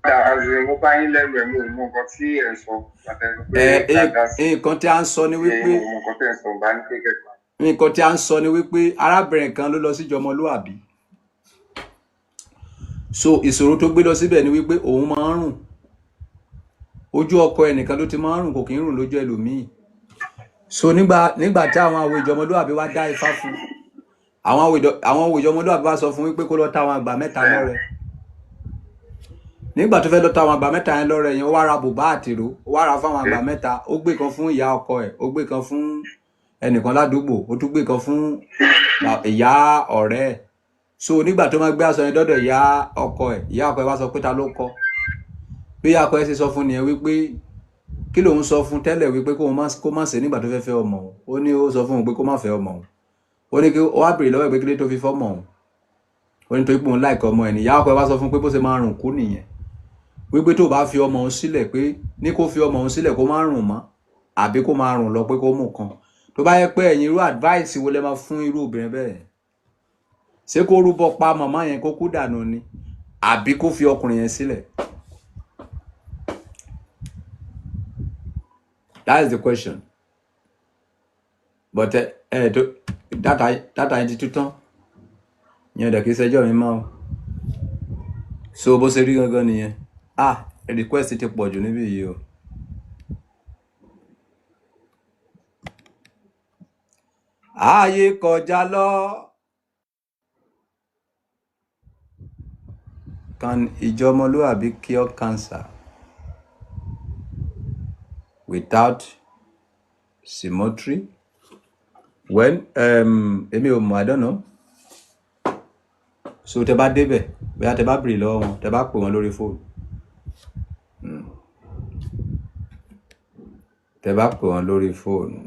padà, as in, mo bá yín lẹ́nu ẹ̀, mo ò mọ nǹkan tí ẹ̀ ń sọ àtẹnu pé ẹ ká dá sí. Nǹkan tí a ń sọ ni Ẹ wípé mo mọ nǹkan tí ẹ̀ ń sọ, bá ní kékeré. Nǹkan tí a ń sọ ni wípé arábìnrin kan ló lọ sí ìjọmọlúàbí. So ìṣòro tó gbé lọ síbẹ̀ ni wípé òun máa ń rùn. Ojú ọkọ ẹnìkan ló ti máa ń rùn, kò kí ń rùn lójú ẹlòmíì. So nígbà tí àwọn àwo ìjọmọlúàbí wá dá ifá fún àwọn àwo ìjọmọlúàbí, wá sọ fún wípé kó lọ ta àwọn àgbà mẹ́ta lọ́rẹ. Nígbà tó fẹ́ lọ ta àwọn àgbà mẹ́ta yẹn lọ́rẹ yẹn, ó wá ra bùbá àtìró, ó wá ra fáwọn àgbà mẹ́ta. Ó gbé kan fún ìyá ọkọ ẹ̀, ó gbé kan fún ẹnìkan ládùúgbò, ó tún gbé kan fún ìyá ọ̀rẹ́ ẹ̀. So nígbà tó máa gbé aṣọ yẹn dọ́dọ̀ ìyá ọkọ ẹ̀, ìyá ọkọ ẹ̀ wá sọ pé ta ló kọ? Bí ìyá ọkọ ẹ̀ ṣe sọ fún nìyẹn wípé kí lòun sọ fún tẹ́lẹ̀ wípé kó má ṣe nígbà tó fẹ́ fẹ́ ọmọ òun. Ó ní ó sọ fún òun pé kó má fẹ́ ọmọ òun. Ó ní kí ó wá béèrè lọ́wọ́ ẹ̀ pé kí ló tó fi fọ́mọ òun. Ó ní torí pé òun láìka ọmọ ẹ̀ ní. Ìyá ọkọ ẹ̀ wá sọ fún pé bó ṣe máa rùn kú nìyẹn, wípé tó bá fi ọmọ òun sílẹ̀, pé ní kó fi ọmọ òun sílẹ̀ kó má rùn mọ́ àbí kó máa rùn lọ, pé kó mú kan. Tó bá yẹ pé ẹ̀yin, irú advice wo lẹ máa fún irú obìnrin bẹ́ẹ̀? Ṣé kó rúbọ pa màmá yẹn kó kú dànù ni, àbí kó fi ọkùnrin yẹn sílẹ̀? That is the question. But ẹ ẹ tó data yẹn ti tú tán yẹn, dẹ̀ kí ṣẹjọ́ mi mọ́ o. So bó ṣe rí gangan nìyẹn. Ah, request ti pọ̀ jù níbí yìí o. Ààyè kọjá lọ. Can ìjọmọlúàbí cure cancer without cemetery? Well, èmi ò mọ̀, I don't know. So tẹ bá débẹ̀, bóyá tẹ bá béèrè lọ́wọ́ wọn, tẹ bá pè wọ́n lórí fóònù, tẹ bá pè wọ́n lórí fóònù,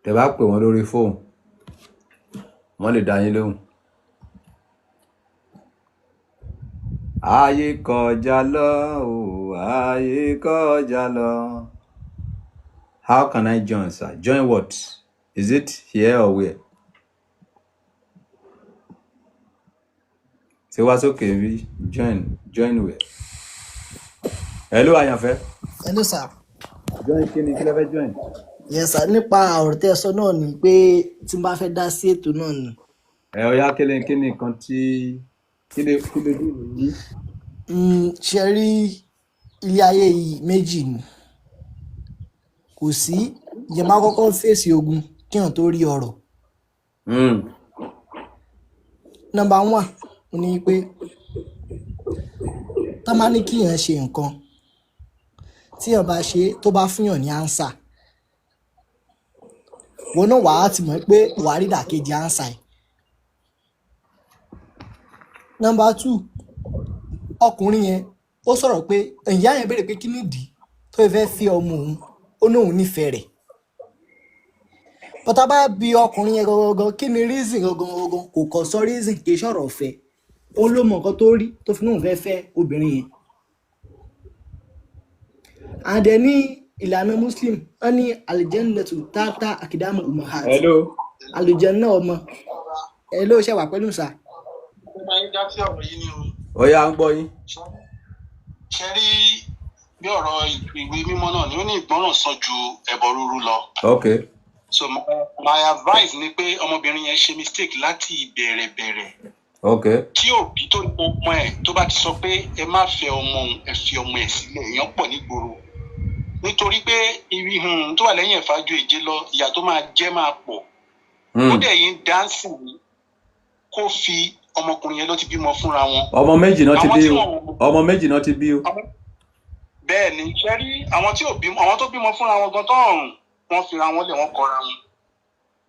tẹ bá pè wọ́n lórí fóònù, wọ́n lè dá yín lóhùn. Ayé kọjá lọ o, ayé kọjá lọ. How can I join, sir? Join what? Is it here or where? Ṣé wá sókè ń rí join join wẹ̀. Hello, àyànfẹ́. Hello sir. Join kí ni, kí lẹ fẹ́ join? Yes sir, nípa ọ̀rọ̀ tẹ́ ẹ sọ náà ni pé tí n bá fẹ́ dá sí ètò náà ni. Ẹ ọ̀yá, kí ni nǹkan tí kí lójú ìlú yí? Ṣe rí ilé ayé yìí, méjì ni, kò sí ìyẹn máa kọ́kọ́ fèsì ogun kíyàn tó rí ọ̀rọ̀. Number one, ó ní pé tá máa ní kíyàn ṣe nǹkan, tíyàn bá ṣe, tó bá fúnyàn ní answer, wọn náà wàá ti mọ̀ pé wàá rí ìdàkejì answer ẹ̀. Number two, ọkùnrin yẹn ó sọ̀rọ̀ pé ìyá yẹn béèrè pé kí nìdí tó fi fẹ́ fi ọmọ òun, ó ní òun nífẹ̀ẹ́ rẹ̀. Bọ́tà bá bi ọkùnrin yẹn gangan, kí ni reason gangan gangan, kò kàn sọ reason. Kì í ṣọ̀rọ̀ ọ̀fẹ́, òun ló mọ nǹkan tó rí tó fi náà fẹ́ fẹ́ obìnrin yẹn. And then ní ìlànà Muslim, wọ́n ní aljannatu tahta aqdami ummahat. Hello. Àlùjánnà ọmọ ẹ ló ṣe wà pẹ̀lú sà. Mo máa ń dá sí ọ̀rọ̀ yìí ni o. Ọ̀yá, ń gbọ́ yín. Ṣe rí bí ọ̀rọ̀ ìwé mímọ́ náà ni, ó ní ìgbọràn sàn ju ẹbọ rúrú lọ. So my advice ni pé ọmọbìnrin yẹn ṣe mistake láti ìbẹ̀rẹ̀ bẹ̀rẹ̀. Tí òbí tó ní ọmọ ẹ̀ tó bá ti sọ pé ẹ má fẹ́ ọmọ òun, ẹ fi ọmọ ẹ̀ sílẹ̀, èèyàn pọ̀ nígboro. Nítorí pé ibi tó wà lẹ́yìn ẹ̀fà ju èje lọ, ìyà tó máa jẹ́ máa pọ̀. Ó dẹ̀ yín dáńsì ní kó fi ọmọkùnrin yẹn ló ti bímọ fúnra wọn. Ọmọ méjì náà ti Àwọn bí tí o. wọn Ọmọ méjì náà ti bí o. Bẹ́ẹ̀ ni, ṣe rí àwọn tí ò bímọ, àwọn tó bímọ fúnra wọn gan tó ọ̀run wọn fira wọn lẹ̀, wọ́n kọra wọn.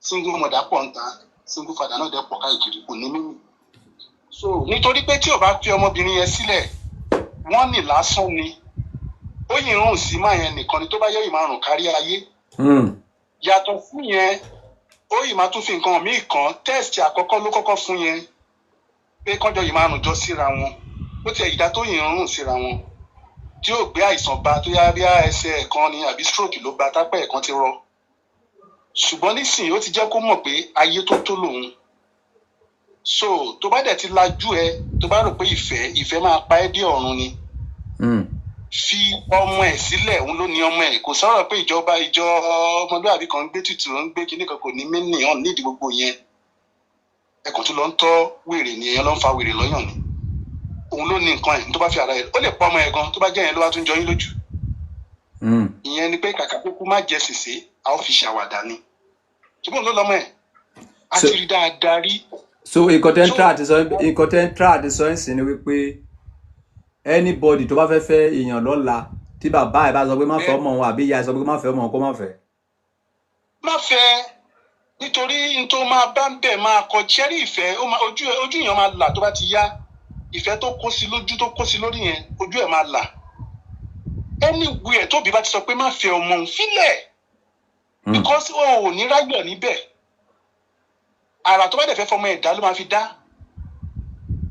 Single mother pọ̀ ń ta, single father náà dẹ̀ pọ̀ káàkiri, kò ní mímì. So nítorí pé tí ò bá fi ọmọbìnrin yẹn sílẹ̀, wọ́n ní lásán ni ó yìn rùn sí máa yẹn nìkan ni, tó bá yẹ ìmọ̀ àrùn kárí ayé. Yàtọ̀ fún yẹn, ó yìí máa tún fi nǹkan míì kan test. Àkọ́kọ́ ló kọ́kọ́ fún yẹn pé kọ́jọ́ yìí máa rùn jọ síra wọn, ó ti ẹ̀yìdá tó yìn rùn síra wọn tí yóò gbé àìsàn bá tó yá bí ẹsẹ̀ ẹ̀kan ni àbí stroke ló ba tápẹ́ ẹ̀kan ti rọ. Ṣùgbọ́n nísìnyí, ó ti jẹ́ kó mọ̀ pé ayé tó tó lòun. So tó bá dẹ̀ ti lajú ẹ, tó bá rò pé ìfẹ́ máa pa ẹ́ dé ọ̀run ni, fi ọmọ ẹ̀ sílẹ̀, òun ló ní ọmọ ẹ̀. Kò sọ̀rọ̀ pé ìjọba ìjọ ọmọlúwàbí kan ń gbé tutù, ń gbé kinní kan, kò ní mí hàn nídìí gbogbo yẹn. Ẹ kàn tún lọ ń tọ́ wèrè ni, èèyàn ló ń fa wèrè lọ́yàn ni. Òun ló ní nǹkan ẹ̀, tó bá fi ara ẹ̀, ó lè pa ọmọ ẹ̀ gan, tó bá jẹ́ yẹn ló wá tún jọ yín lójú. Ìyẹn ni pé kàkà kókó má jẹ sèse, a ó fi ṣàwàdà ni, ṣùgbọ́n ló lọ́mọ ẹ̀ a ti rí dáadáa rí. So nǹkan tẹ́ ń try àti sọ ń sìn ni wípé anybody tó bá fẹ́ fẹ́ èèyàn lọ́la, tí bàbá ẹ̀ bá sọ pé má fẹ́ ọmọ òun àbí ìyá ẹ̀ sọ pé má fẹ́ ọmọ òun, kó má fẹ́. Má fẹ́, nítorí n tó máa bá ń bẹ̀ máa kọ ṣẹ́rí ìfẹ́, ó máa ojú èèyàn máa là tó bá ti yá. Ìfẹ́ tó kó sí lójú, tó kó sí lórí yẹn, ojú ẹ̀ máa là. Anywhere tóbi bá ti sọ pé má fẹ́ ọmọ òun, fílẹ̀, because o ò ní ráyọ̀ níbẹ̀. Àrà tó bá dẹ̀ fẹ́ fọmọ ẹ̀dá ló máa fi dá.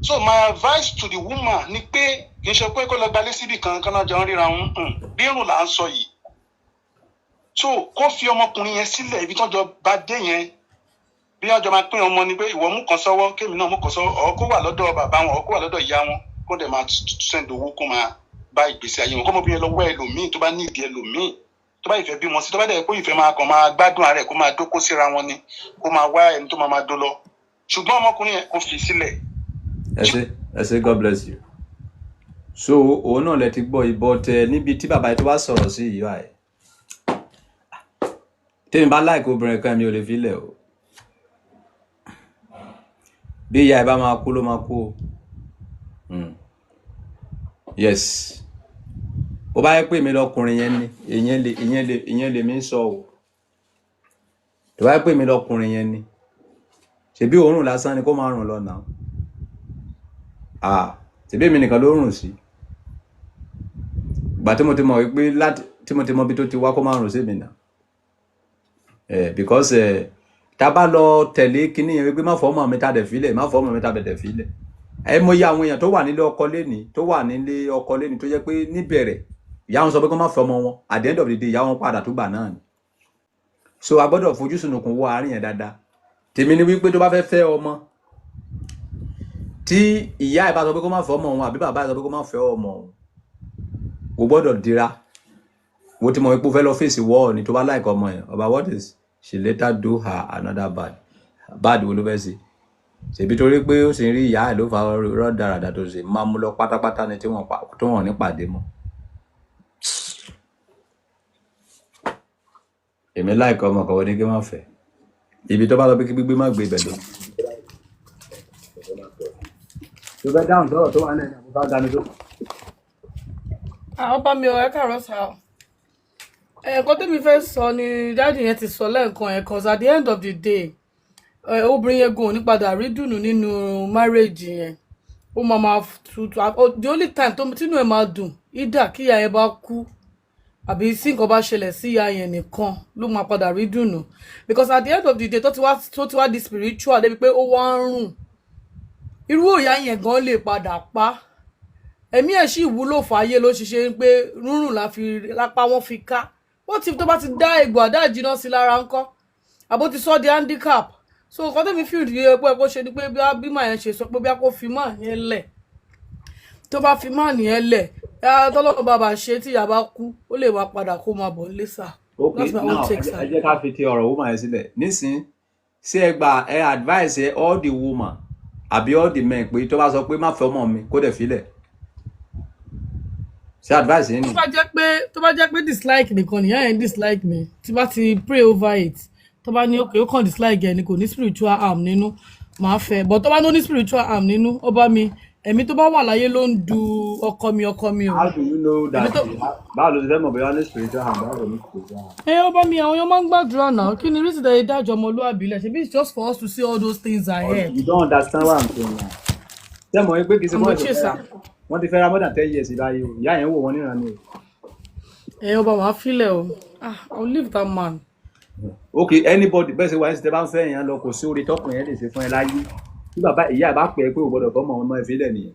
So my advice to the woman ni pé kì í ṣe pé kó lọ gbalé síbì kan kan náà jọ ń ríra wọn, rírùn là ń sọ yìí. So kó fi ọmọkùnrin yẹn sílẹ̀, ibi tó jọ bá dé yẹn, bí wọ́n jọ máa pín ọmọ ni pé ìwọ mú kan sọ́wọ́, kémi náà mú kan sọ́wọ́, ọ̀ kó wà lọ́dọ̀ bàbá wọn, ọ̀ kó wà lọ́dọ̀ ìyá wọn, kó dẹ̀ máa send owó, kó máa bá ìgbésí ayé wọn, kó ọmọbìnrin lọ wá ẹlòmíì tó bá ní ìdí ẹlòmíì tó bá ìfẹ́ bímọ sí, tó bá dẹ̀ pé ìfẹ́ máa kàn máa gbádùn ara ẹ̀, kó máa dókó síra wọn ni, kó máa wá ẹni tó máa máa dó lọ. Ṣùgbọ́n ọmọkùnrin yẹn, kó fi sílẹ̀. Ẹ ṣé, ẹ ṣé, God bless you. So òun náà lẹ ti gbọ́ ìbọn tẹ níbi tí bàbá yìí tó wá sọ̀rọ̀ sí yìí báyìí. Tèmi bá láìkó obìnrin kan, mi ò lè fi lẹ̀ o. Bí ìyá ẹ bá máa kú ló máa kú o. Yes, ó bá yẹ pé èmi lọkùnrin yẹn ni, ìyẹn lè mí sọ o. Tó bá yẹ pé èmi lọkùnrin yẹn ni, ṣebí òórùn lásán ni kó máa rùn lọ náà. Ah, ṣebí èmi nìkan ló rùn sí ìgbà tí mo ti mọ̀ wípé láti tí mo ti mọ ibi tó ti wá, kó máa rùn sí mi náà because tá a bá lọ tẹ̀lé kinní yẹn wípé má fọ́ ọmọ mi ta dẹ̀ fílẹ̀, má fọ́ ọmọ mi ta dẹ̀ fílẹ̀, ẹ mọ iye àwọn èèyàn tó wà nílé ọkọ lénìí, tó jẹ́ pé níbẹ̀rẹ̀ ìyá wọn sọ pé kó má fẹ́ ọmọ wọn, at the end of the day ìyá wọn padà tó gbà náà ni. So a gbọ́dọ̀ fojú sunùkùn wo àárín yẹn dáadáa. Tèmi ni wípé tó bá fẹ́ fẹ́ ọmọ, Tí ìyá ẹ̀ bá sọ pé kó má fẹ́ ọmọ òun, àbí bàbá ẹ̀ sọ pé kó má fẹ́ ọmọ òun, o gbọ́dọ̀ dira. Wo ti mọ̀ pé o fẹ́ lọ fèsì wọ́ọ̀ ni tó bá láìka ọmọ yẹn. Ọba, what is she later do her another bad bad wo ló fẹ́ ṣe? Ṣèbí torí pé ó sì ń rí ìyá ẹ̀ ló fa rọ́dàràdà tó ṣe máa mú lọ pátápátá ni tí wọ́n tó wọ́n ní pàdé mọ́. Èmi láìka ọmọ kan, wọ́n ní kí n má fẹ́. Ibi tó bá lọ pé kí gbígbé má gbé, ibẹ̀ ló. Tó fẹ́ dáhùn sọ̀rọ̀ tó wà ní ẹ̀yìn àbúrò dání tó. Àwọn bá mi ò, ẹ káàárọ̀ sá o. Ẹ̀ẹ̀kan tẹ́mi fẹ́ sọ ni daddy yẹn ti sọ lẹ́ẹ̀kan ẹ̀, 'cause at the end of the day, obìnrin yẹn gan ò ní padà rí dùnú nínú marriage yẹn. Ó máa máa tutù. The only time tó tínú ẹ̀ máa dùn, either kí ìyá yẹn bá kú àbí tí nǹkan bá ṣẹlẹ̀ sí ìyá yẹn nìkan ló máa padà rí dùnú, because at the end of the day, tó ti wá di spiritual débi pé ó wá ń rùn, irú òyà yẹn gan lè padà pa ẹ̀mí ẹ̀ sì wúlò fàáyé ló ṣiṣẹ́ pé rúrùn la fi lápá wọn fi ká. What if tó bá ti dá egbò àdá ìjìnà sí lára ńkọ́, àbó ti sọ di handicap? So nǹkan tẹ́mi feel di pé kó ṣe ni pé bí màá yẹn ṣe sọ pé bí a kò fi máa yẹn lẹ̀, tó bá fi máa yẹn lẹ̀, tọ́lọ́run bàbá ṣe, tí ìyá bá kú, ó lè wá padà kó máa bọ̀ nílé sà. Ok. That's my own Now take, ẹ sir. jẹ́ ká fi ti ọ̀rọ̀ woman yẹn sílẹ̀ nísìnyí. Ṣé ẹ gba ẹ advice ẹ all the woman àbí all the men pé tó bá sọ pé má fẹ́ ọmọ mi, kó dẹ̀ filẹ̀? Ṣé advice yín Tó ni? bá jẹ́ pé tó bá jẹ́ pé dislike nìkan nìyá yẹn dislike mi, tí bá ti pray over it, tó bá ní okay, ó kàn dislike ẹ ni, kò ní spiritual harm nínú, màá fẹ́. But tó bá ní ó ní spiritual harm nínú, ó bá mi, ẹ̀mí tó bá wà láyé ló ń du ọkọ mi, ọkọ mi o. How do you know Ẹ̀mí that? tó Báwo ló ti fẹ́ mọ̀ bóyá ní spiritual harm, báwo ní spiritual harm? Ẹ ó bá mi, àwọn èèyàn máa ń gbàdúrà náà. Kí ni reason tẹ̀ dájọ́ ọmọlúwàbí lẹ̀? Ṣebí it's just for us to see all those things Or ahead. you don't understand what I'm saying now. Ṣé mọ̀ pé kì í ṣe I'm wọ́n with ṣe you, fẹ́ra sir. wọ́n ti fẹ́ra more than 10 years báyìí o. Ìyá yẹn ń wò wọ́n níran ni o. Ẹ ọba, wàá filẹ̀ o. Ah, I will leave that man. Ok, anybody bẹ́ẹ̀ ṣe wáyé ṣe tẹ́ bá ń fẹ́ yẹn lọ, kò sí orí tọkùnrin yẹn lè ṣe fún ẹ láyé. Tí bàbá ìyá ẹ bá pè é pé o gbọ́dọ̀ fọ́mọ ọmọ ẹ, fílẹ̀ nìyẹn.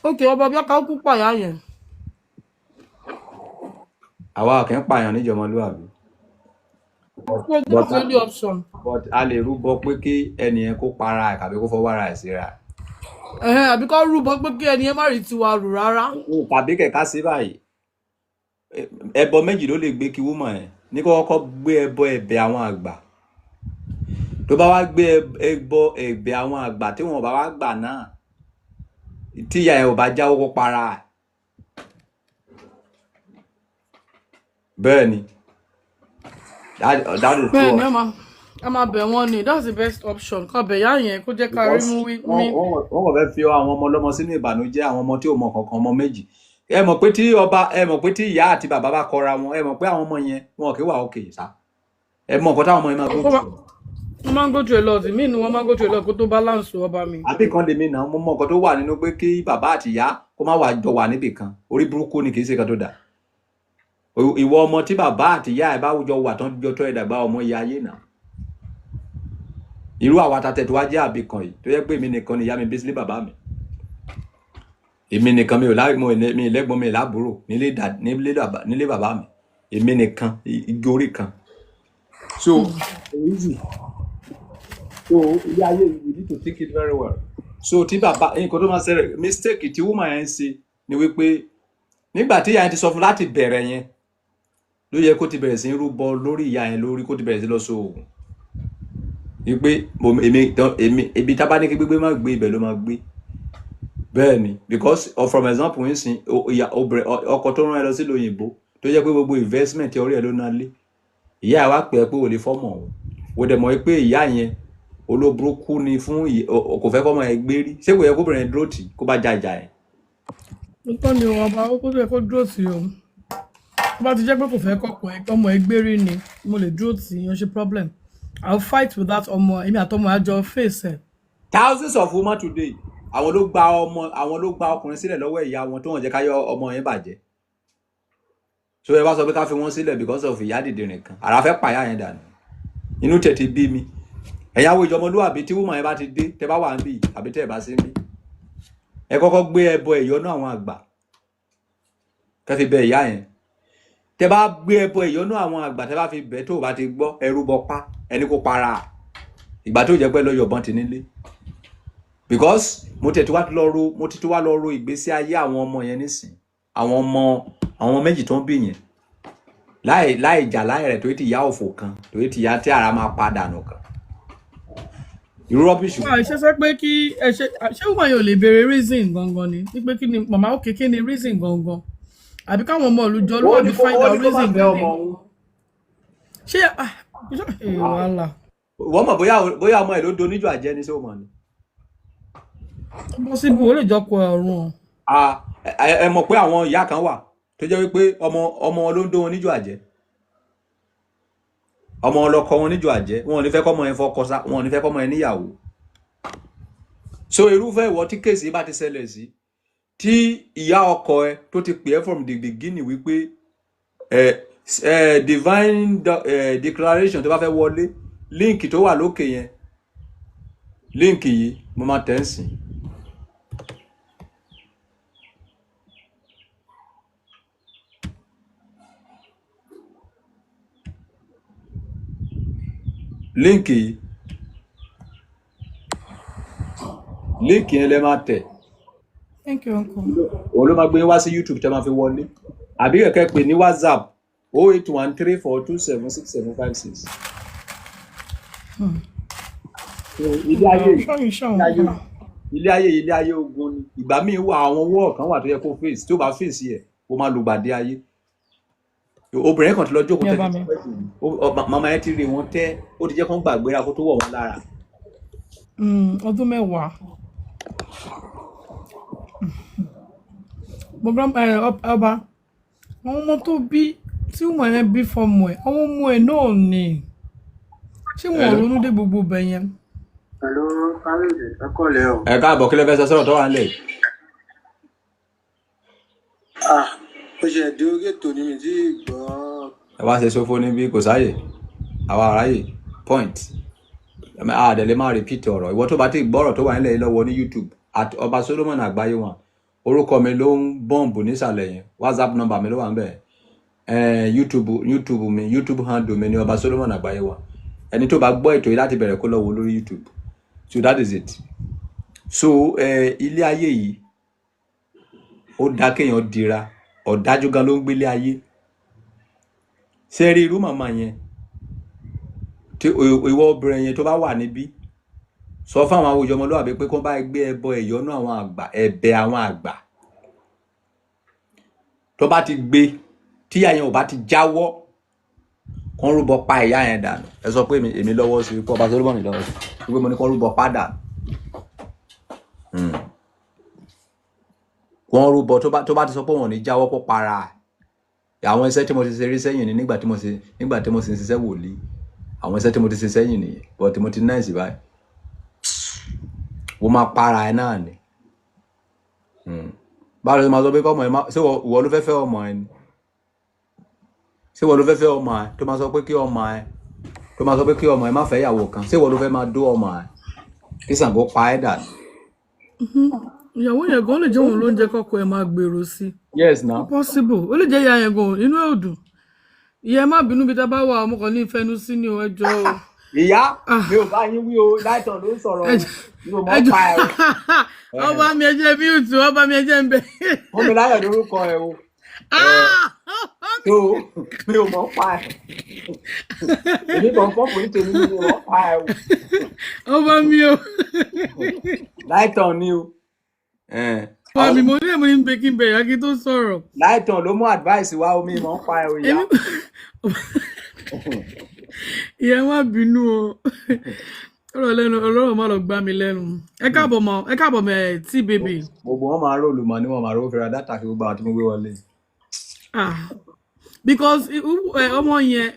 Ok, ọba, bí aka kú pàyà yẹn. Àwa kì í pààyàn níjọmọlúwàbí. Well, But that's the only option. But a lè rúbọ pé kí ẹnìyẹn kó para ẹ̀ tàbí kó fọwọ́ ara ẹ̀ síra ẹ̀. Ẹ̀hẹ́n, àbí kọ́ rúbọ pé kí ẹni ẹ má rí tiwa rù rárá. Tàbí kẹ̀ká sí báyìí, ẹbọ méjì ló lè gbé kí woman ẹ̀ ní kó kọ́kọ́ gbé ẹbọ ẹ̀bẹ̀ àwọn àgbà. Tó bá wá gbé ẹbọ ẹ̀bẹ̀ àwọn àgbà, tí wọn bá wá gbà náà, tí ìyá ẹ̀ ò bá jáwọ́, kó para ẹ̀. Bẹ́ẹ̀ ni, that is Bẹ́ẹ̀ ni. true. A máa bẹ̀ wọ́n ni. That's the best option. Kọ́ bẹ̀ yá yẹn kó jẹ́ ká rí Because mú wí wọ́n mí. wọ́n kàn fẹ́ fi àwọn ọmọ ọlọ́mọ sínú ìbànújẹ́, àwọn ọmọ tí ò mọ kankan, ọmọ méjì. Ẹ mọ̀ pé tí ọba, ẹ mọ̀ pé tí ìyá àti bàbá bá kọra wọn, ẹ mọ̀ pé àwọn ọmọ yẹn wọn kì í wà òkè sá. Ẹ mọ̀ nǹkan táwọn ọmọ yẹn máa go Wọ́n through. máa ń go through a lot. Mí ni wọ́n máa ń go through a lot kó tó balance ọba mi. Àbí kan lèmi náà, mo mọ nǹkan tó wà nínú pé kí bàbá àti ìyá kó má wàá jọ wà níbì kan. Orí burúkú ni, kì í ṣe kan tó dáa. Ìwọ ọmọ tí bàbá àti ìyá ẹ bá jọ wà tán jọ tọ́ ẹ dàgbà, ọmọ ìyá ayé náà. Irú àwa ta tẹ̀tù wá jẹ́ àbí kan yìí tó yẹ pé èmi nìkan ni ìyá mi bí sílé bàbá mi, èmi nìkan, mi ò lá mo ní- mi lẹ́gbọ́n, mi lábúrò nílé bàbá mi, èmi nìkan, igi orí kan. So easy. So ilé ayé, you need to think it very well. So tí bàbá, nǹkan tó máa ṣẹlẹ̀, mistake tí woman yẹn ń ṣe ni wípé nígbà tí ìyá yẹn ti sọ fún láti bẹ̀rẹ̀ yẹn, ló yẹ kó ti bẹ̀rẹ̀ sí í rúbọ lórí ìyá yẹn lórí, kó ti bẹ̀rẹ̀ sí lọ sọ oògùn wípé èmi èmi ibi tá a bá ní kí gbégbé má gbé, ibẹ̀ ló máa gbé. Bẹ́ẹ̀ ni, because of from example ń sìn ìyá obìnrin, ọkọ tó rán ẹ lọ sílùú òyìnbó, tó jẹ́ pé gbogbo investment orí ẹ ló ná lé, ìyá ẹ wá pè é pé ò lè fọ́mọ òun. O dẹ̀ mọ̀ pé ìyá yẹn olóburúkú ni fún kò fẹ́ kọ́mọ ẹ gbé rí. Ṣé kò yẹ kóbìnrin dúró tì í kó bá ja ìjà yẹn? Nǹkan ni wọn bá ó kó tó yẹ kó dúró tì o. Tó bá ti jẹ́ pé kò fẹ́ kọ́kọ́ ẹ ọmọ ẹ gbérí ni, mo lè dúró tì í, yan ṣe problem. I will fight with that ọmọ. Èmi àtọmọ àjọ face ẹ. Thousands of women today, àwọn ló gba ọmọ, àwọn ló gba ọkùnrin sílẹ̀ lọ́wọ́ ìyá wọn tó wọ́n jẹ́ káyọ̀ ọmọ yẹn bàjẹ́. So ẹ bá sọ pé ká fi wọ́n sílẹ̀ because of ìyá dìdìrìn kan, àrà fẹ́ pàyà yẹn dànù. Inú tẹ̀ ti bí mi. Ẹ̀yàwó ìjọmọlúwàbí, tí woman yẹn bá ti dé, tẹ bá wà ń bì àbí tẹ́ ẹ bá sí ń bì, ẹ kọ́kọ́ gbé ẹbọ ìyọ́nú àwọn àgbà kẹ́ fi bẹ ìyá yẹn. Tẹ bá gbé ẹbọ ìyọ́nú àwọn àgbà, tẹ bá fi bẹ, tó o bá ti gbọ́, ẹrú bọ pa ẹni kó para. Ìgbà tó jẹ́ pé lọ yọ̀bọ̀n ti nílé. Because mo tẹ̀ tí wá lọ ro, mo ti wá lọ ro ìgbésí ayé àwọn ọmọ yẹn nísìn, àwọn ọmọ, àwọn ọmọ méjì tó ń bí yẹn, láì láì jà láì rẹ̀, torí ti ìyá òfò kan, torí ti ìyá tí ara máa padà nù kan, irú rubbish. Wà ṣe sọ pé kí ẹ ṣe, ṣé woman yẹn ò lè béèrè reason gangan ni wípé kí ni màmá òkè, kí ni reason gangan, àbí káwọn ọmọ ìlú jọ Ó ló ní bí kó find ó out ní kó má reason fẹ́ ọmọ gangan. òun. Ṣé ah, wàhálà. Wọ́n mọ̀ bóyá ọmọ ẹ̀ ló doníjọ àjẹ́ ní, sọ́mọ ni. Possible, ó lè jọkọ ọ̀run o. Ah, ẹ mọ̀ pé àwọn ìyá kan wà tó jẹ́ wípé ọmọ wọn ló ń dó wọn níjọ àjẹ́, ọmọ wọn lọkọ wọn níjọ àjẹ́, wọn ò ní fẹ́ kọ́mọ yẹn fọkọ sá, wọn ò ní fẹ́ kọ́mọ yẹn níyàwó. So irúfẹ́ ìwọ tí case bá ti ṣẹlẹ̀ sí, tí ìyá ọkọ ẹ tó ti pè é from the beginning wípé ẹ divine declaration tó bá fẹ́ wọlé, link tó wà lókè yẹn, link yìí mo máa tẹ̀ ń sìn. Link yìí, link yẹn lẹ máa tẹ̀. Thank you, uncle. Òun ló máa gbé yín wá sí YouTube tẹ́ máa fi wọlé, àbí kẹ̀kẹ́ pè ní WhatsApp 08134276756. Ilé ayé yìí, Ṣọ́yìn ilé ayé ṣọ́hún. ilé ayé ilé ayé ogun ni. Ìgbà míì wà, àwọn owó ọ̀kan wà tó yẹ kó face, tí ó bá face yẹ, ó máa lùgbàdì ayé. Obìnrin kan ti lọ jókòó Ní ọba tẹ́tí mi. màmá yẹn ti rí wọn tẹ́, ó ti jẹ́ kó gbàgbéra kó tó wọ̀ wọ́n lára. Ọdún 10. Mo gbọ́ ẹ ọba, àwọn ọmọ tó bí, tí wọ́n yẹn bí fọmọ ẹ̀, àwọn ọmọ ẹ̀ náà ni. Ṣé wọn ò Hello. ronú dé gbogbo ibẹ̀ yẹn? Hello, Káyọ̀dé, ẹ kọ̀lẹ́ o. Ẹ káàbọ̀, kí lẹ fẹ́ sọ sọ́rọ̀ tó wà nílẹ̀ yìí? Ah, ó ṣe ẹ̀dí orí ètò ni mi tí ì gbọ́. Ẹ wá ṣe sófó níbí, kò sáàyè àwa aráyè point àdẹ̀lẹ̀ máa repeat ọ̀rọ̀. Ìwọ tó bá ti gbọ́ ọ̀rọ̀ tó wà nílẹ̀ yìí, lọ́wọ́ ní YouTube at Ọba Solomon Àgbáyé wọn, orúkọ mi ló ń bọ́ǹbù nísàlẹ̀ yẹn, WhatsApp number mi ló wà ń bẹ̀. YouTube mi, YouTube handle mi ní Ọba Solomon Àgbáyé wọn. Ẹni tó bá gbọ́ ètò yìí láti bẹ̀rẹ̀, kó lọ wo lórí YouTube. So that is it. So ilé ayé yìí, ó dá kéèyàn dira, ọ̀dájú gan ló ń gbélé ayé. Ṣé rí irú màmá yẹn tí ìwọ obìnrin yẹn tó bá wà níbí, sọ fún àwọn àwùjọ ọmọlúwàbí pé kó bá gbé ẹbọ ẹ̀yọ́nú àwọn àgbà, ẹ̀bẹ̀ àwọn àgbà, tó bá ti gbé, tíyà yẹn ò bá ti jáwọ́, kán rúbọ pa ìyá yẹn dànù. Ẹ sọ pé èmi lọ́wọ́ sí i, pé Ọba Solomon lọ́wọ́ sí i, pé mo ní kán rúbọ pa dànù. Kán rúbọ, tó bá ti sọ pé wọn ò ní jáwọ́, kó para ẹ̀. Àwọn iṣẹ́ tí mo ti ṣe rí sẹ́yìn ni nígbà tí mo ṣe ń ṣiṣẹ́ wòlíì, àwọn iṣẹ́ tí mo ti ṣe sẹ́yìn nìyẹn, but mo ti náà sì báyìí, wọ́n máa para ẹ náà ni. Báwo ló ṣe máa sọ pé kọ́mọ ẹ má, ṣé ìwọ ló fẹ́ fẹ́ ọmọ ẹ ni? Ṣé ìwọ ló fẹ́ fẹ́ ọmọ ẹ tó máa sọ pé kí ọmọ ẹ, tó máa sọ pé kí ọmọ ẹ má fẹ́ ìyàwó kan? Ṣé ìwọ ló fẹ́ máa dó ọmọ ẹ kí Ṣàngó pa ẹ́ dànù? Ìyàwó yẹn gan lè jẹ́ òun ló ń jẹ́ kọ́kọ́ ẹ̀ máa gbèrò sí i. Yes Ó now. possible, ó lè jẹ́ ìyá yẹn gan inú ẹ̀ ò dùn. Ìyá, ẹ má bínú, bí tá a bá wà, ọmọ kan ní ìfẹnu sí ni o, ẹ jọ̀ọ́ o. Ìyá Ah, mi ò bá yín wí o, láìtàn ló ń sọ̀rọ̀ ẹ o, jọ̀ọ́, mi ò ẹ mọ̀ jọ̀ọ́. pa ẹ o. Ọba mi, ẹ jẹ́ mute, ọba mi, ẹ jẹ́ ń bẹ̀. Fún mi láyọ̀ lórúkọ ẹ o. Ah, Tó mi ò mọ̀ pa ẹ, èmi kàn fọ́ fún tèmi, mi ò mọ̀ pa ẹ o. Ọba mi o. Láìtàn ni o. Ọba mi, Àwọn mo ní èmi ní bẹ kí n bẹ̀rẹ̀ kí n tó sọ̀rọ̀. láìtàn ló mú advice wá o, mi ò mọ̀ pa ẹ o ìyá. Èmi ìyá, má bínú o, ọ̀rọ̀ lẹ́nu ọlọ́run má lọ gbá mi lẹ́nu. Ẹ káàbọ̀ mọ́, ẹ káàbọ̀ mọ́ ẹ tí bèbè. Gbogbo wọn máa róòlù mọ ni wọn máa rówó fẹ́ra data fi gbogbo àwọn tí mo gbé wọlé. Ah, because ọmọ yẹn,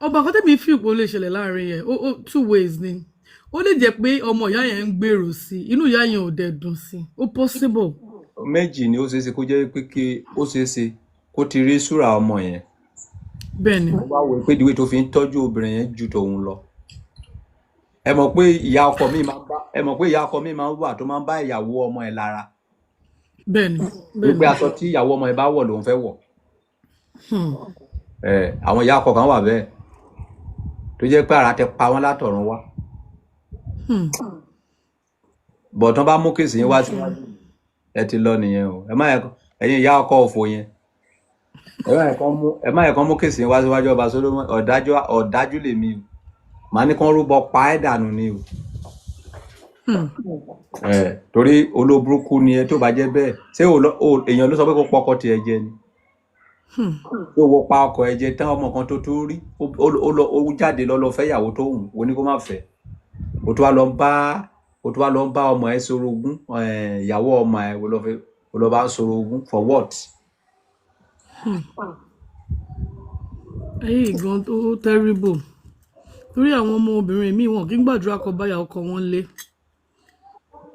ọba kan tẹ̀mí fi ìpò lè ṣẹlẹ̀ láàrin yẹn, ó two ways ni. Ó lè jẹ́ pé ọmọ ìyá yẹn ń gbèrò sí i, inú ìyá yẹn ò dẹ̀ dùn sí i, ó possible. Méjì ni ó ṣeé ṣe kó jẹ́ pé kí ó ṣeé ṣe kó ti rí súra ọmọ yẹn. Bẹ́ẹ̀ ni. Ó wá wò pé ìdíwé tó fi ń tọ́jú obìnrin yẹn ju tòun lọ. Ẹ mọ̀ pé ìyá ọkọ mi máa ń bá, ẹ mọ̀ pé ìyá ọkọ mi máa ń wà tó máa ń bá ìyàwó ọmọ ẹ̀ lára. Bẹ́ẹ̀ ni, bẹ́ẹ̀ Wípé ni. aṣọ tí ìyàwó ọmọ ẹ̀ bá wọ̀ lòun fẹ́ wọ̀. Ẹ àwọn ìyá ọkọ kan wà bẹ́ẹ̀ tó jẹ́ pé ara tẹ pa wọ́n látọ̀run wá. Bọ̀ tán bá mú case yín wá síwájú, ẹ ti lọ nìyẹn o. Ẹ má yẹ kó ẹ̀yin ìyá ọkọ òfò yẹn, ẹ má yẹ kán mú case yín wá síwájú ọba Solomon. Ọ̀dájú ọ̀dájú lèmi o, màá ní kán rúbọ pa ẹ́ dànù ni o. Ẹ torí olóburúkú ni ẹ. Tó bá jẹ́ bẹ́ẹ̀, ṣé èèyàn ló sọ pé kó pọkọ tiẹ̀ jẹ ni? Tó wo pa ọkọ ẹ jẹ tán, ọmọ kan tó tó rí, ó lọ, ó jáde lọ lọ fẹ́yàwó tó wù ó ní kó má fẹ́. Ó tún wá lọ ń bá ọmọ ẹ sorogún, ìyàwó ọmọ ẹ, ó lọ fẹ́, ó lọ bá ń sorogún for what? Ayé gan tó terrible, torí àwọn ọmọ obìnrin míì wọn kì í gbàdúrà kọ báyà ọkọ wọn lé.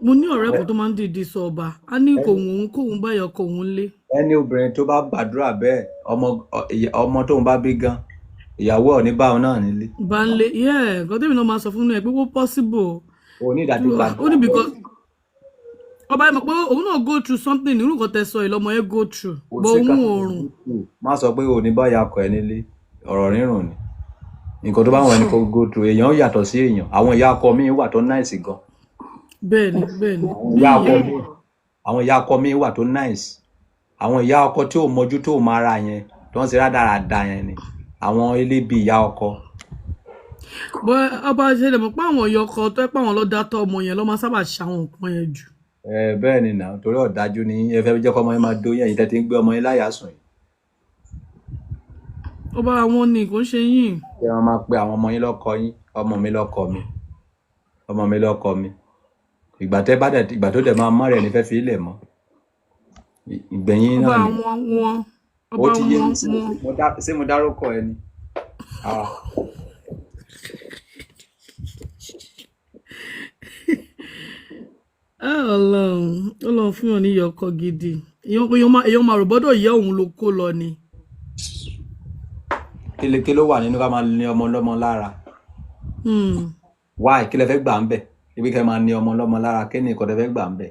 Mo ní ọ̀rẹ́ kan tó máa ń dìídì sọ, ọba á ní kò wù òun kóun báyà ọkọ òun lé. Ẹni obìnrin tó bá gbàdúrà bẹ́ẹ̀, ọmọ tóun bá bí gan, ìyàwó ẹ̀ ò ní bá òun náà nílé. Bá ń lé, yeah. Nǹkan tèmi náà máa sọ fún ẹ pé ó possible. O ní ìdájú ó gbàdúrà ní bẹ́ẹ̀. Because ọba yẹn mọ̀ pé òun náà go through something, irú nǹkan tẹ́ sọ yìí lọmọ yẹn go through, Kò but sí òun kan ò tó rùn. go through. Má sọ pé o ní bá ìyá ọkọ ẹ nílé, ọ̀rọ̀ rírùn ni. Nǹkan tó bá wọn ni kò go through. Èèyàn yàtọ̀ sí èèyàn. Àwọn ìyá ọkọ mi wà tó nice gan. Bẹ́ẹ̀ ni, bẹ́ẹ̀ ni. Àwọn Bí ìyá ọkọ ìyá mi, àwọn ìyá ọkọ mi wà tó nice. Àwọn ìyá ọkọ tí ò mọjú tó mọ ara yẹn, tó ń ṣe rádaràda yẹn ni àwọn elébi ìyá ọkọ. Bọ́ ọba ṣe lè mọ̀ pé àwọn ìyá ọkọ tó ẹ́ pé àwọn ló dá tọ́ ọmọ yẹn ló máa sábà ṣàwọn nǹkan yẹn jù. Ẹ bẹ́ẹ̀ ni nà, torí ọ̀dájú ni ẹ fẹ́ jẹ́ kọ́ ọmọ yẹn máa dóyún, ẹ̀yin tẹ́ ti ń gbé ọmọ yẹn láyà sùn yìí. Ọba àwọn ni kò ń ṣe yín. Kí wọ́n máa pe àwọn ọmọ yín lọ́kọ yín, ọmọ mi lọ́kọ mi, ọmọ mi lọ́kọ mi. Ìgbà tẹ́ bá dẹ̀, ìgbà tó dẹ̀ máa mọ́ rẹ̀ ní fẹ́ fi ilẹ̀ mọ́ ìgbẹ̀yìn Ọba náà ni. àwọn wọn Ó ọba ti yé mi. wọn Ṣé wọn. ṣé mo dárúkọ ẹ ni? Ah, Ah, Ọlọ́run, Ọlọ́run fún yàn ní ìyá ọkọ gidi. Èèyàn máa rò bọ́dọ̀ ìyá òun ló kó lọ ni. Kí ló wà nínú ká máa ní ọmọ lọ́mọ lára? Why? Kí lẹ fẹ́ gbà ń bẹ̀? Ibi kẹ́ máa ní ọmọ lọ́mọ lára, kí ni nǹkan tẹ́ fẹ́ gbà ń bẹ̀?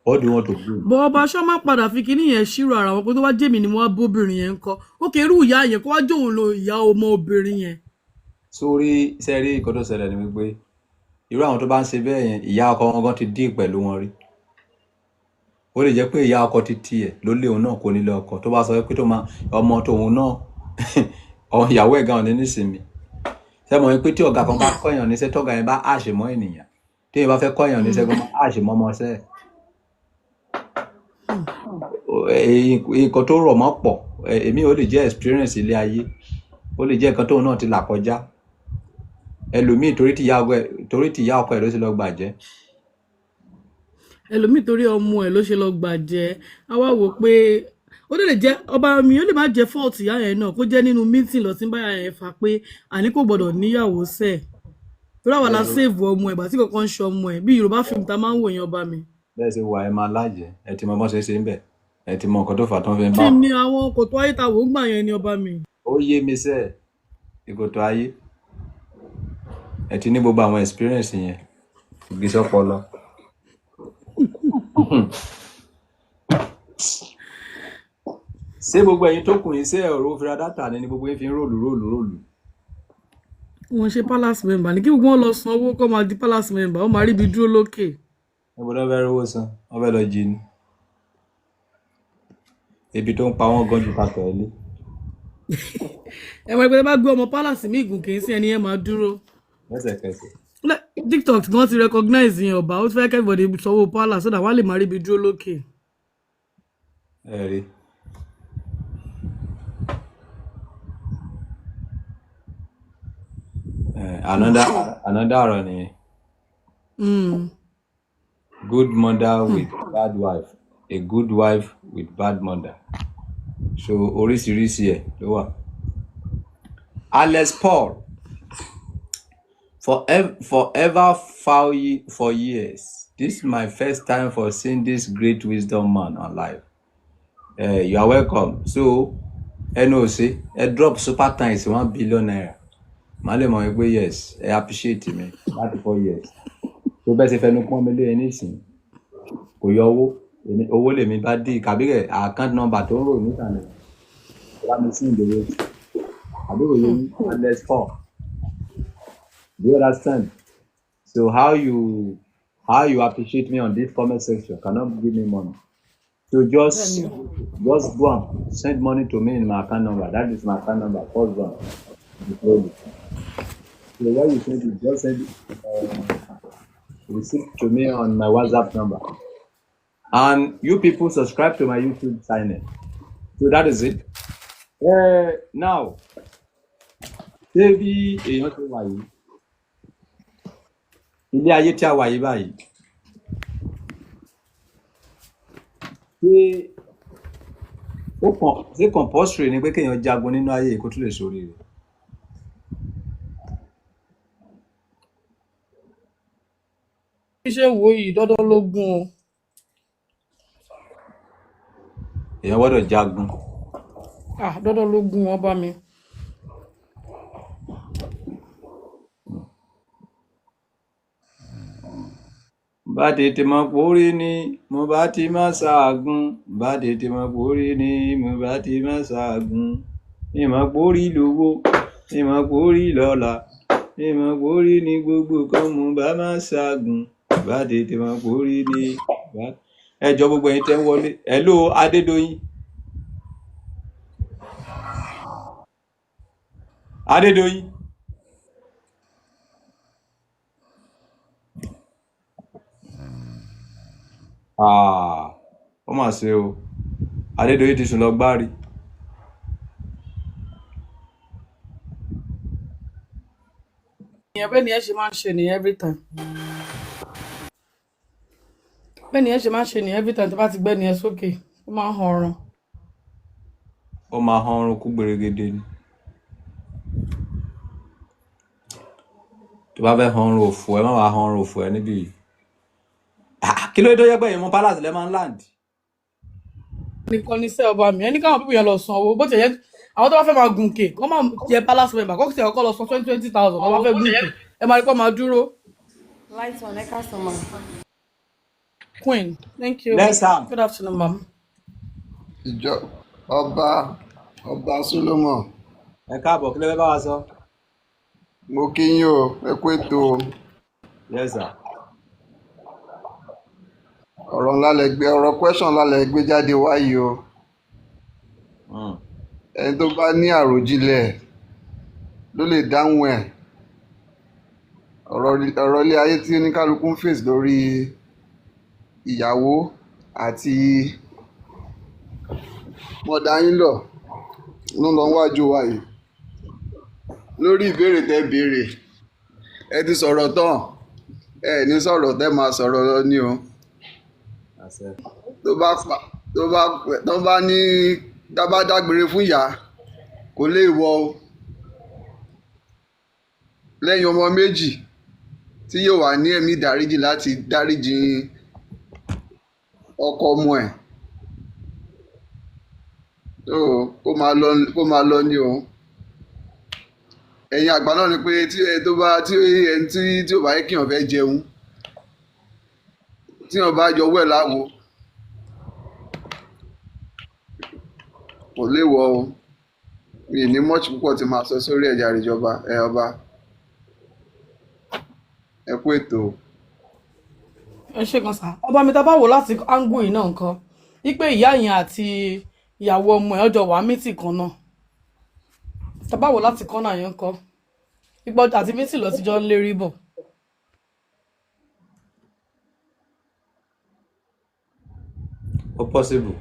What do you want to gain? Bọ́ ọba ṣọ́ máa padà fi kinní yẹn ṣírò ara wọn pé tó bá jẹ́mi ni mo wá bóbìnrin yẹn ń kọ́. Ó kè irú ìyá yẹn kó wá jóun lo ìyá ọmọ obìnrin yẹn. Sórí sẹ́rí, nǹkan tó ṣẹlẹ̀ ni wípé irú àwọn tó bá ń ṣe bẹ́ẹ̀ yẹn, ìyá ọkọ wọn gan ti dín pẹ̀lú wọn rí. Ó lè jẹ́ pé ìyá ọkọ ti tiẹ̀ ló lé òun náà kó nílé ọkọ, tó bá sọ pé tó máa ọmọ tòun náà, ìyàwó ẹ̀ gan ò ní nísinmi. Ṣé mọ̀ wípé tí ọ̀gá kan bá kọ́yàn níṣẹ́, tọ́gà yẹn bá àṣẹ mọ́ ènìyàn, tí èèyàn bá fẹ́ kọ́yàn níṣẹ́ gan, máa àṣẹ mọ́ ọmọọṣẹ́ ẹ̀. Nǹkan tó rọ̀ mọ́ pọ̀. Èmi ò lè jẹ́ experience ilé ayé, ó lè jẹ́ nǹkan tóun náà ti là kọjá. Ẹlòmíì torí tìyá ọkọ ẹ̀ ló ti lọ gbàjẹ́. Ẹlòmíì torí ọmọ ẹ̀ ló ṣe lọ gbàjẹ́. A wá wò pé ó lè jẹ́ ọba mi, ó lè má jẹ́ fault ìyá yẹn náà, kó jẹ́ nínú meeting lọ sí báyà yẹn fà pé àní kò gbọ́dọ̀ níyàwó sẹ́ẹ̀, torí àwa la save ọmọ ẹ̀ bàtí kankan ń ṣe ọmọ ẹ̀, bí Yorùbá fíìmù tá a máa ń wò yẹn, ọba mi. Bẹ́ẹ̀ ṣe wà, ẹ máa lájẹ, ẹ ti mọ bọ́n ṣe ń bẹ̀, ẹ ti mọ nǹkan tó fà á tó fi ń bá. Fíìmù ni àwọn kòtò ayé ta wò ń gbà yẹn ni, ọba mi. Ó yé mi sẹ́ẹ̀, ìkòtò ayé, ẹ ti ní gbogbo àwọn experience yẹn ìgbésọ́pọlọ. Ṣé gbogbo ẹ̀yin tó kù yín, ṣé ẹ̀rọ fira data ni gbogbo yín fi ń roll roll roll? Wọ́n ṣe palace member ní kí gbogbo wọn lọ san owó kó máa di palace member, ó máa rí ibi dúró lókè. Níbo ló fẹ́ rówó san? Wọ́n fẹ́ lọ jí ni. Ebi tó ń pa wọ́n gan ju papọ̀ ẹ lé. Ẹ máa rí pé bá gbé ọmọ palace mi gùn, kì í sí ẹni yẹn máa dúró. Lẹ́sẹ̀kẹsẹ̀. TikTok gan ti recognize yẹn, ọba, ó fẹ́ kẹ́fọ̀dé sanwó palace so that wọ́n á lè máa rí ibi dúró lókè. Ẹ rí another ọ̀rọ̀ nìyẹn. Good mother with bad wife, a good wife with bad mother, so oríṣiríṣi ẹ̀ ló wà. Alex Paul forever foul for years. This is my first time for seeing this great wisdom man alive. You are welcome. So ẹnu ò ṣe ẹ drop super times ₦1 billion, màá lè mọ̀ wípé yes, ẹ appreciate mi láti 4 years tó bẹ́ẹ̀ ṣe fẹnu pọ́n mi lé e nísìnyí. Kò yọ owó. Owó lèmi bá dì kàbí rẹ̀, account number tó ń rò nísàlẹ̀ bá mi sí ìdòwò àbí kò yẹ yín. Alex Paul, do you understand? So how you How you appreciate me on this comment section cannot give me money. So Bẹ́ẹ̀ ni o. just go and send money to me in my account number. That is my account number, first one. So when you send it, just send receipt to me on my WhatsApp number. And you people subscribe to my YouTube channel. So that is it. Now, ṣé bí èèyàn ṣe wà yìí, ilé ayé tí a wà yìí báyìí, ṣé ó kàn ṣé compulsory ni pé kéèyàn jagun nínú ayé yìí kó tún lè ṣoríire? Bí ṣe ń wò yìí, dandan ló gún o. Èèyàn gbọ́dọ̀ jagun. Ah, dandan ló gún wọn bá mi. Bá tètè mọ̀ pórí ni mo bá ti má ṣaàgùn, bá tètè mọ̀ pórí ni mo bá ti má ṣaàgùn, ìmọ̀ pórí lówó, ìmọ̀ pórí lọ́lá, ìmọ̀ pórí ni gbogbo kan, mo bá má ṣaàgùn, bá tètè mọ̀ pórí ni. Ẹ jọ gbogbo ẹ̀yin tẹ́ ń wọlé. Hello Adédoyin. Adédoyin. Ah, ó mà ṣe o. Adédoyin ti sùn lọ gbárí. Ìyẹn bẹ́ẹ̀ ni ẹ ṣe máa ń ṣe nìyẹn every time. Bẹ́ẹ̀ ni ẹ ṣe máa ń ṣe nìyẹn every time tó bá ti gbẹ́ nìyẹn sókè, ó máa ń han ọrùn. Ó máa han ọrùn kú gbèrègede ni. Tó bá fẹ́ han ọrùn òfò ẹ má wàá han ọrùn òfò ẹ níbí yìí. Ah, kí ló dé tó yẹ pé ìmọ̀ palace lẹ máa ń land? Nìkan ní sẹ́ ọba mi, ẹni káwọn pípọ̀ yẹn lọ san owó bó ti yẹ, àwọn tó bá fẹ́ máa gùnkè kọ́ máa jẹ palace member kọ́ sì kọ́kọ́ lọ san 20,000 tó bá fẹ́ gùnkè, ẹ máa rí pọ́ máa dúró. Light on, ẹ káàsán ma. Queen, thank you. Next time. Good afternoon, ma'am. Ìjọ ọba, ọba Solomon. Ẹ káàbọ̀, kí lẹ fẹ́ bá wa sọ? Mo kí yín o, ẹ kú ètò o. Yes sir. Ọ̀rọ̀ ńlá lẹ gbé, ọ̀rọ̀ question ńlá lẹ gbé jáde wáyé o. Ẹni tó bá ní àròjinlẹ̀ ló lè dáhùn ẹ̀. Ọ̀rọ̀ ilé ayé tí oníkálukú ń face lórí ìyàwó àti mọ̀dáyìnlọ̀ ló ń lọ wájú wa yìí. Lórí ìbéèrè tẹ béèrè, ẹ ti sọ̀rọ̀ tán, ẹ ní sọ̀rọ̀ tẹ máa sọ̀rọ̀ lọ ní o. Tó bá pa, tó bá tó bá ní tá bá dágbére fún ìyá, kò lè wọ o. Lẹ́yìn ọmọ méjì tí yóò wà ní ẹ̀mí ìdáríjì láti dáríjì ọkọ ọmọ ẹ̀. Tó kó máa lọ ní o. Ẹ̀yin àgbà náà ni pé tí ẹ tó bá tí ẹni tí ò bá yẹ kíyàn fẹ́ jẹun, tíyàn bá yọwọ́ ẹ̀ láwo, kò lè wọ o. Mi ní much púpọ̀ tí màá sọ sórí ẹ̀yà ìjọba ẹ ọba. Ẹ kú ètò. Ẹ ṣe kan sá ọba mi, tá a bá wò láti angle yìí náà nǹkan wípé ìyá yẹn àti ìyàwó ọmọ ẹ̀ ọjọ́ wà mítì kan náà, tá a bá wò láti kọ́nà yẹn kọ́ ipò àti mítì lọ ti jọ ń lérí bọ̀. Ó possible.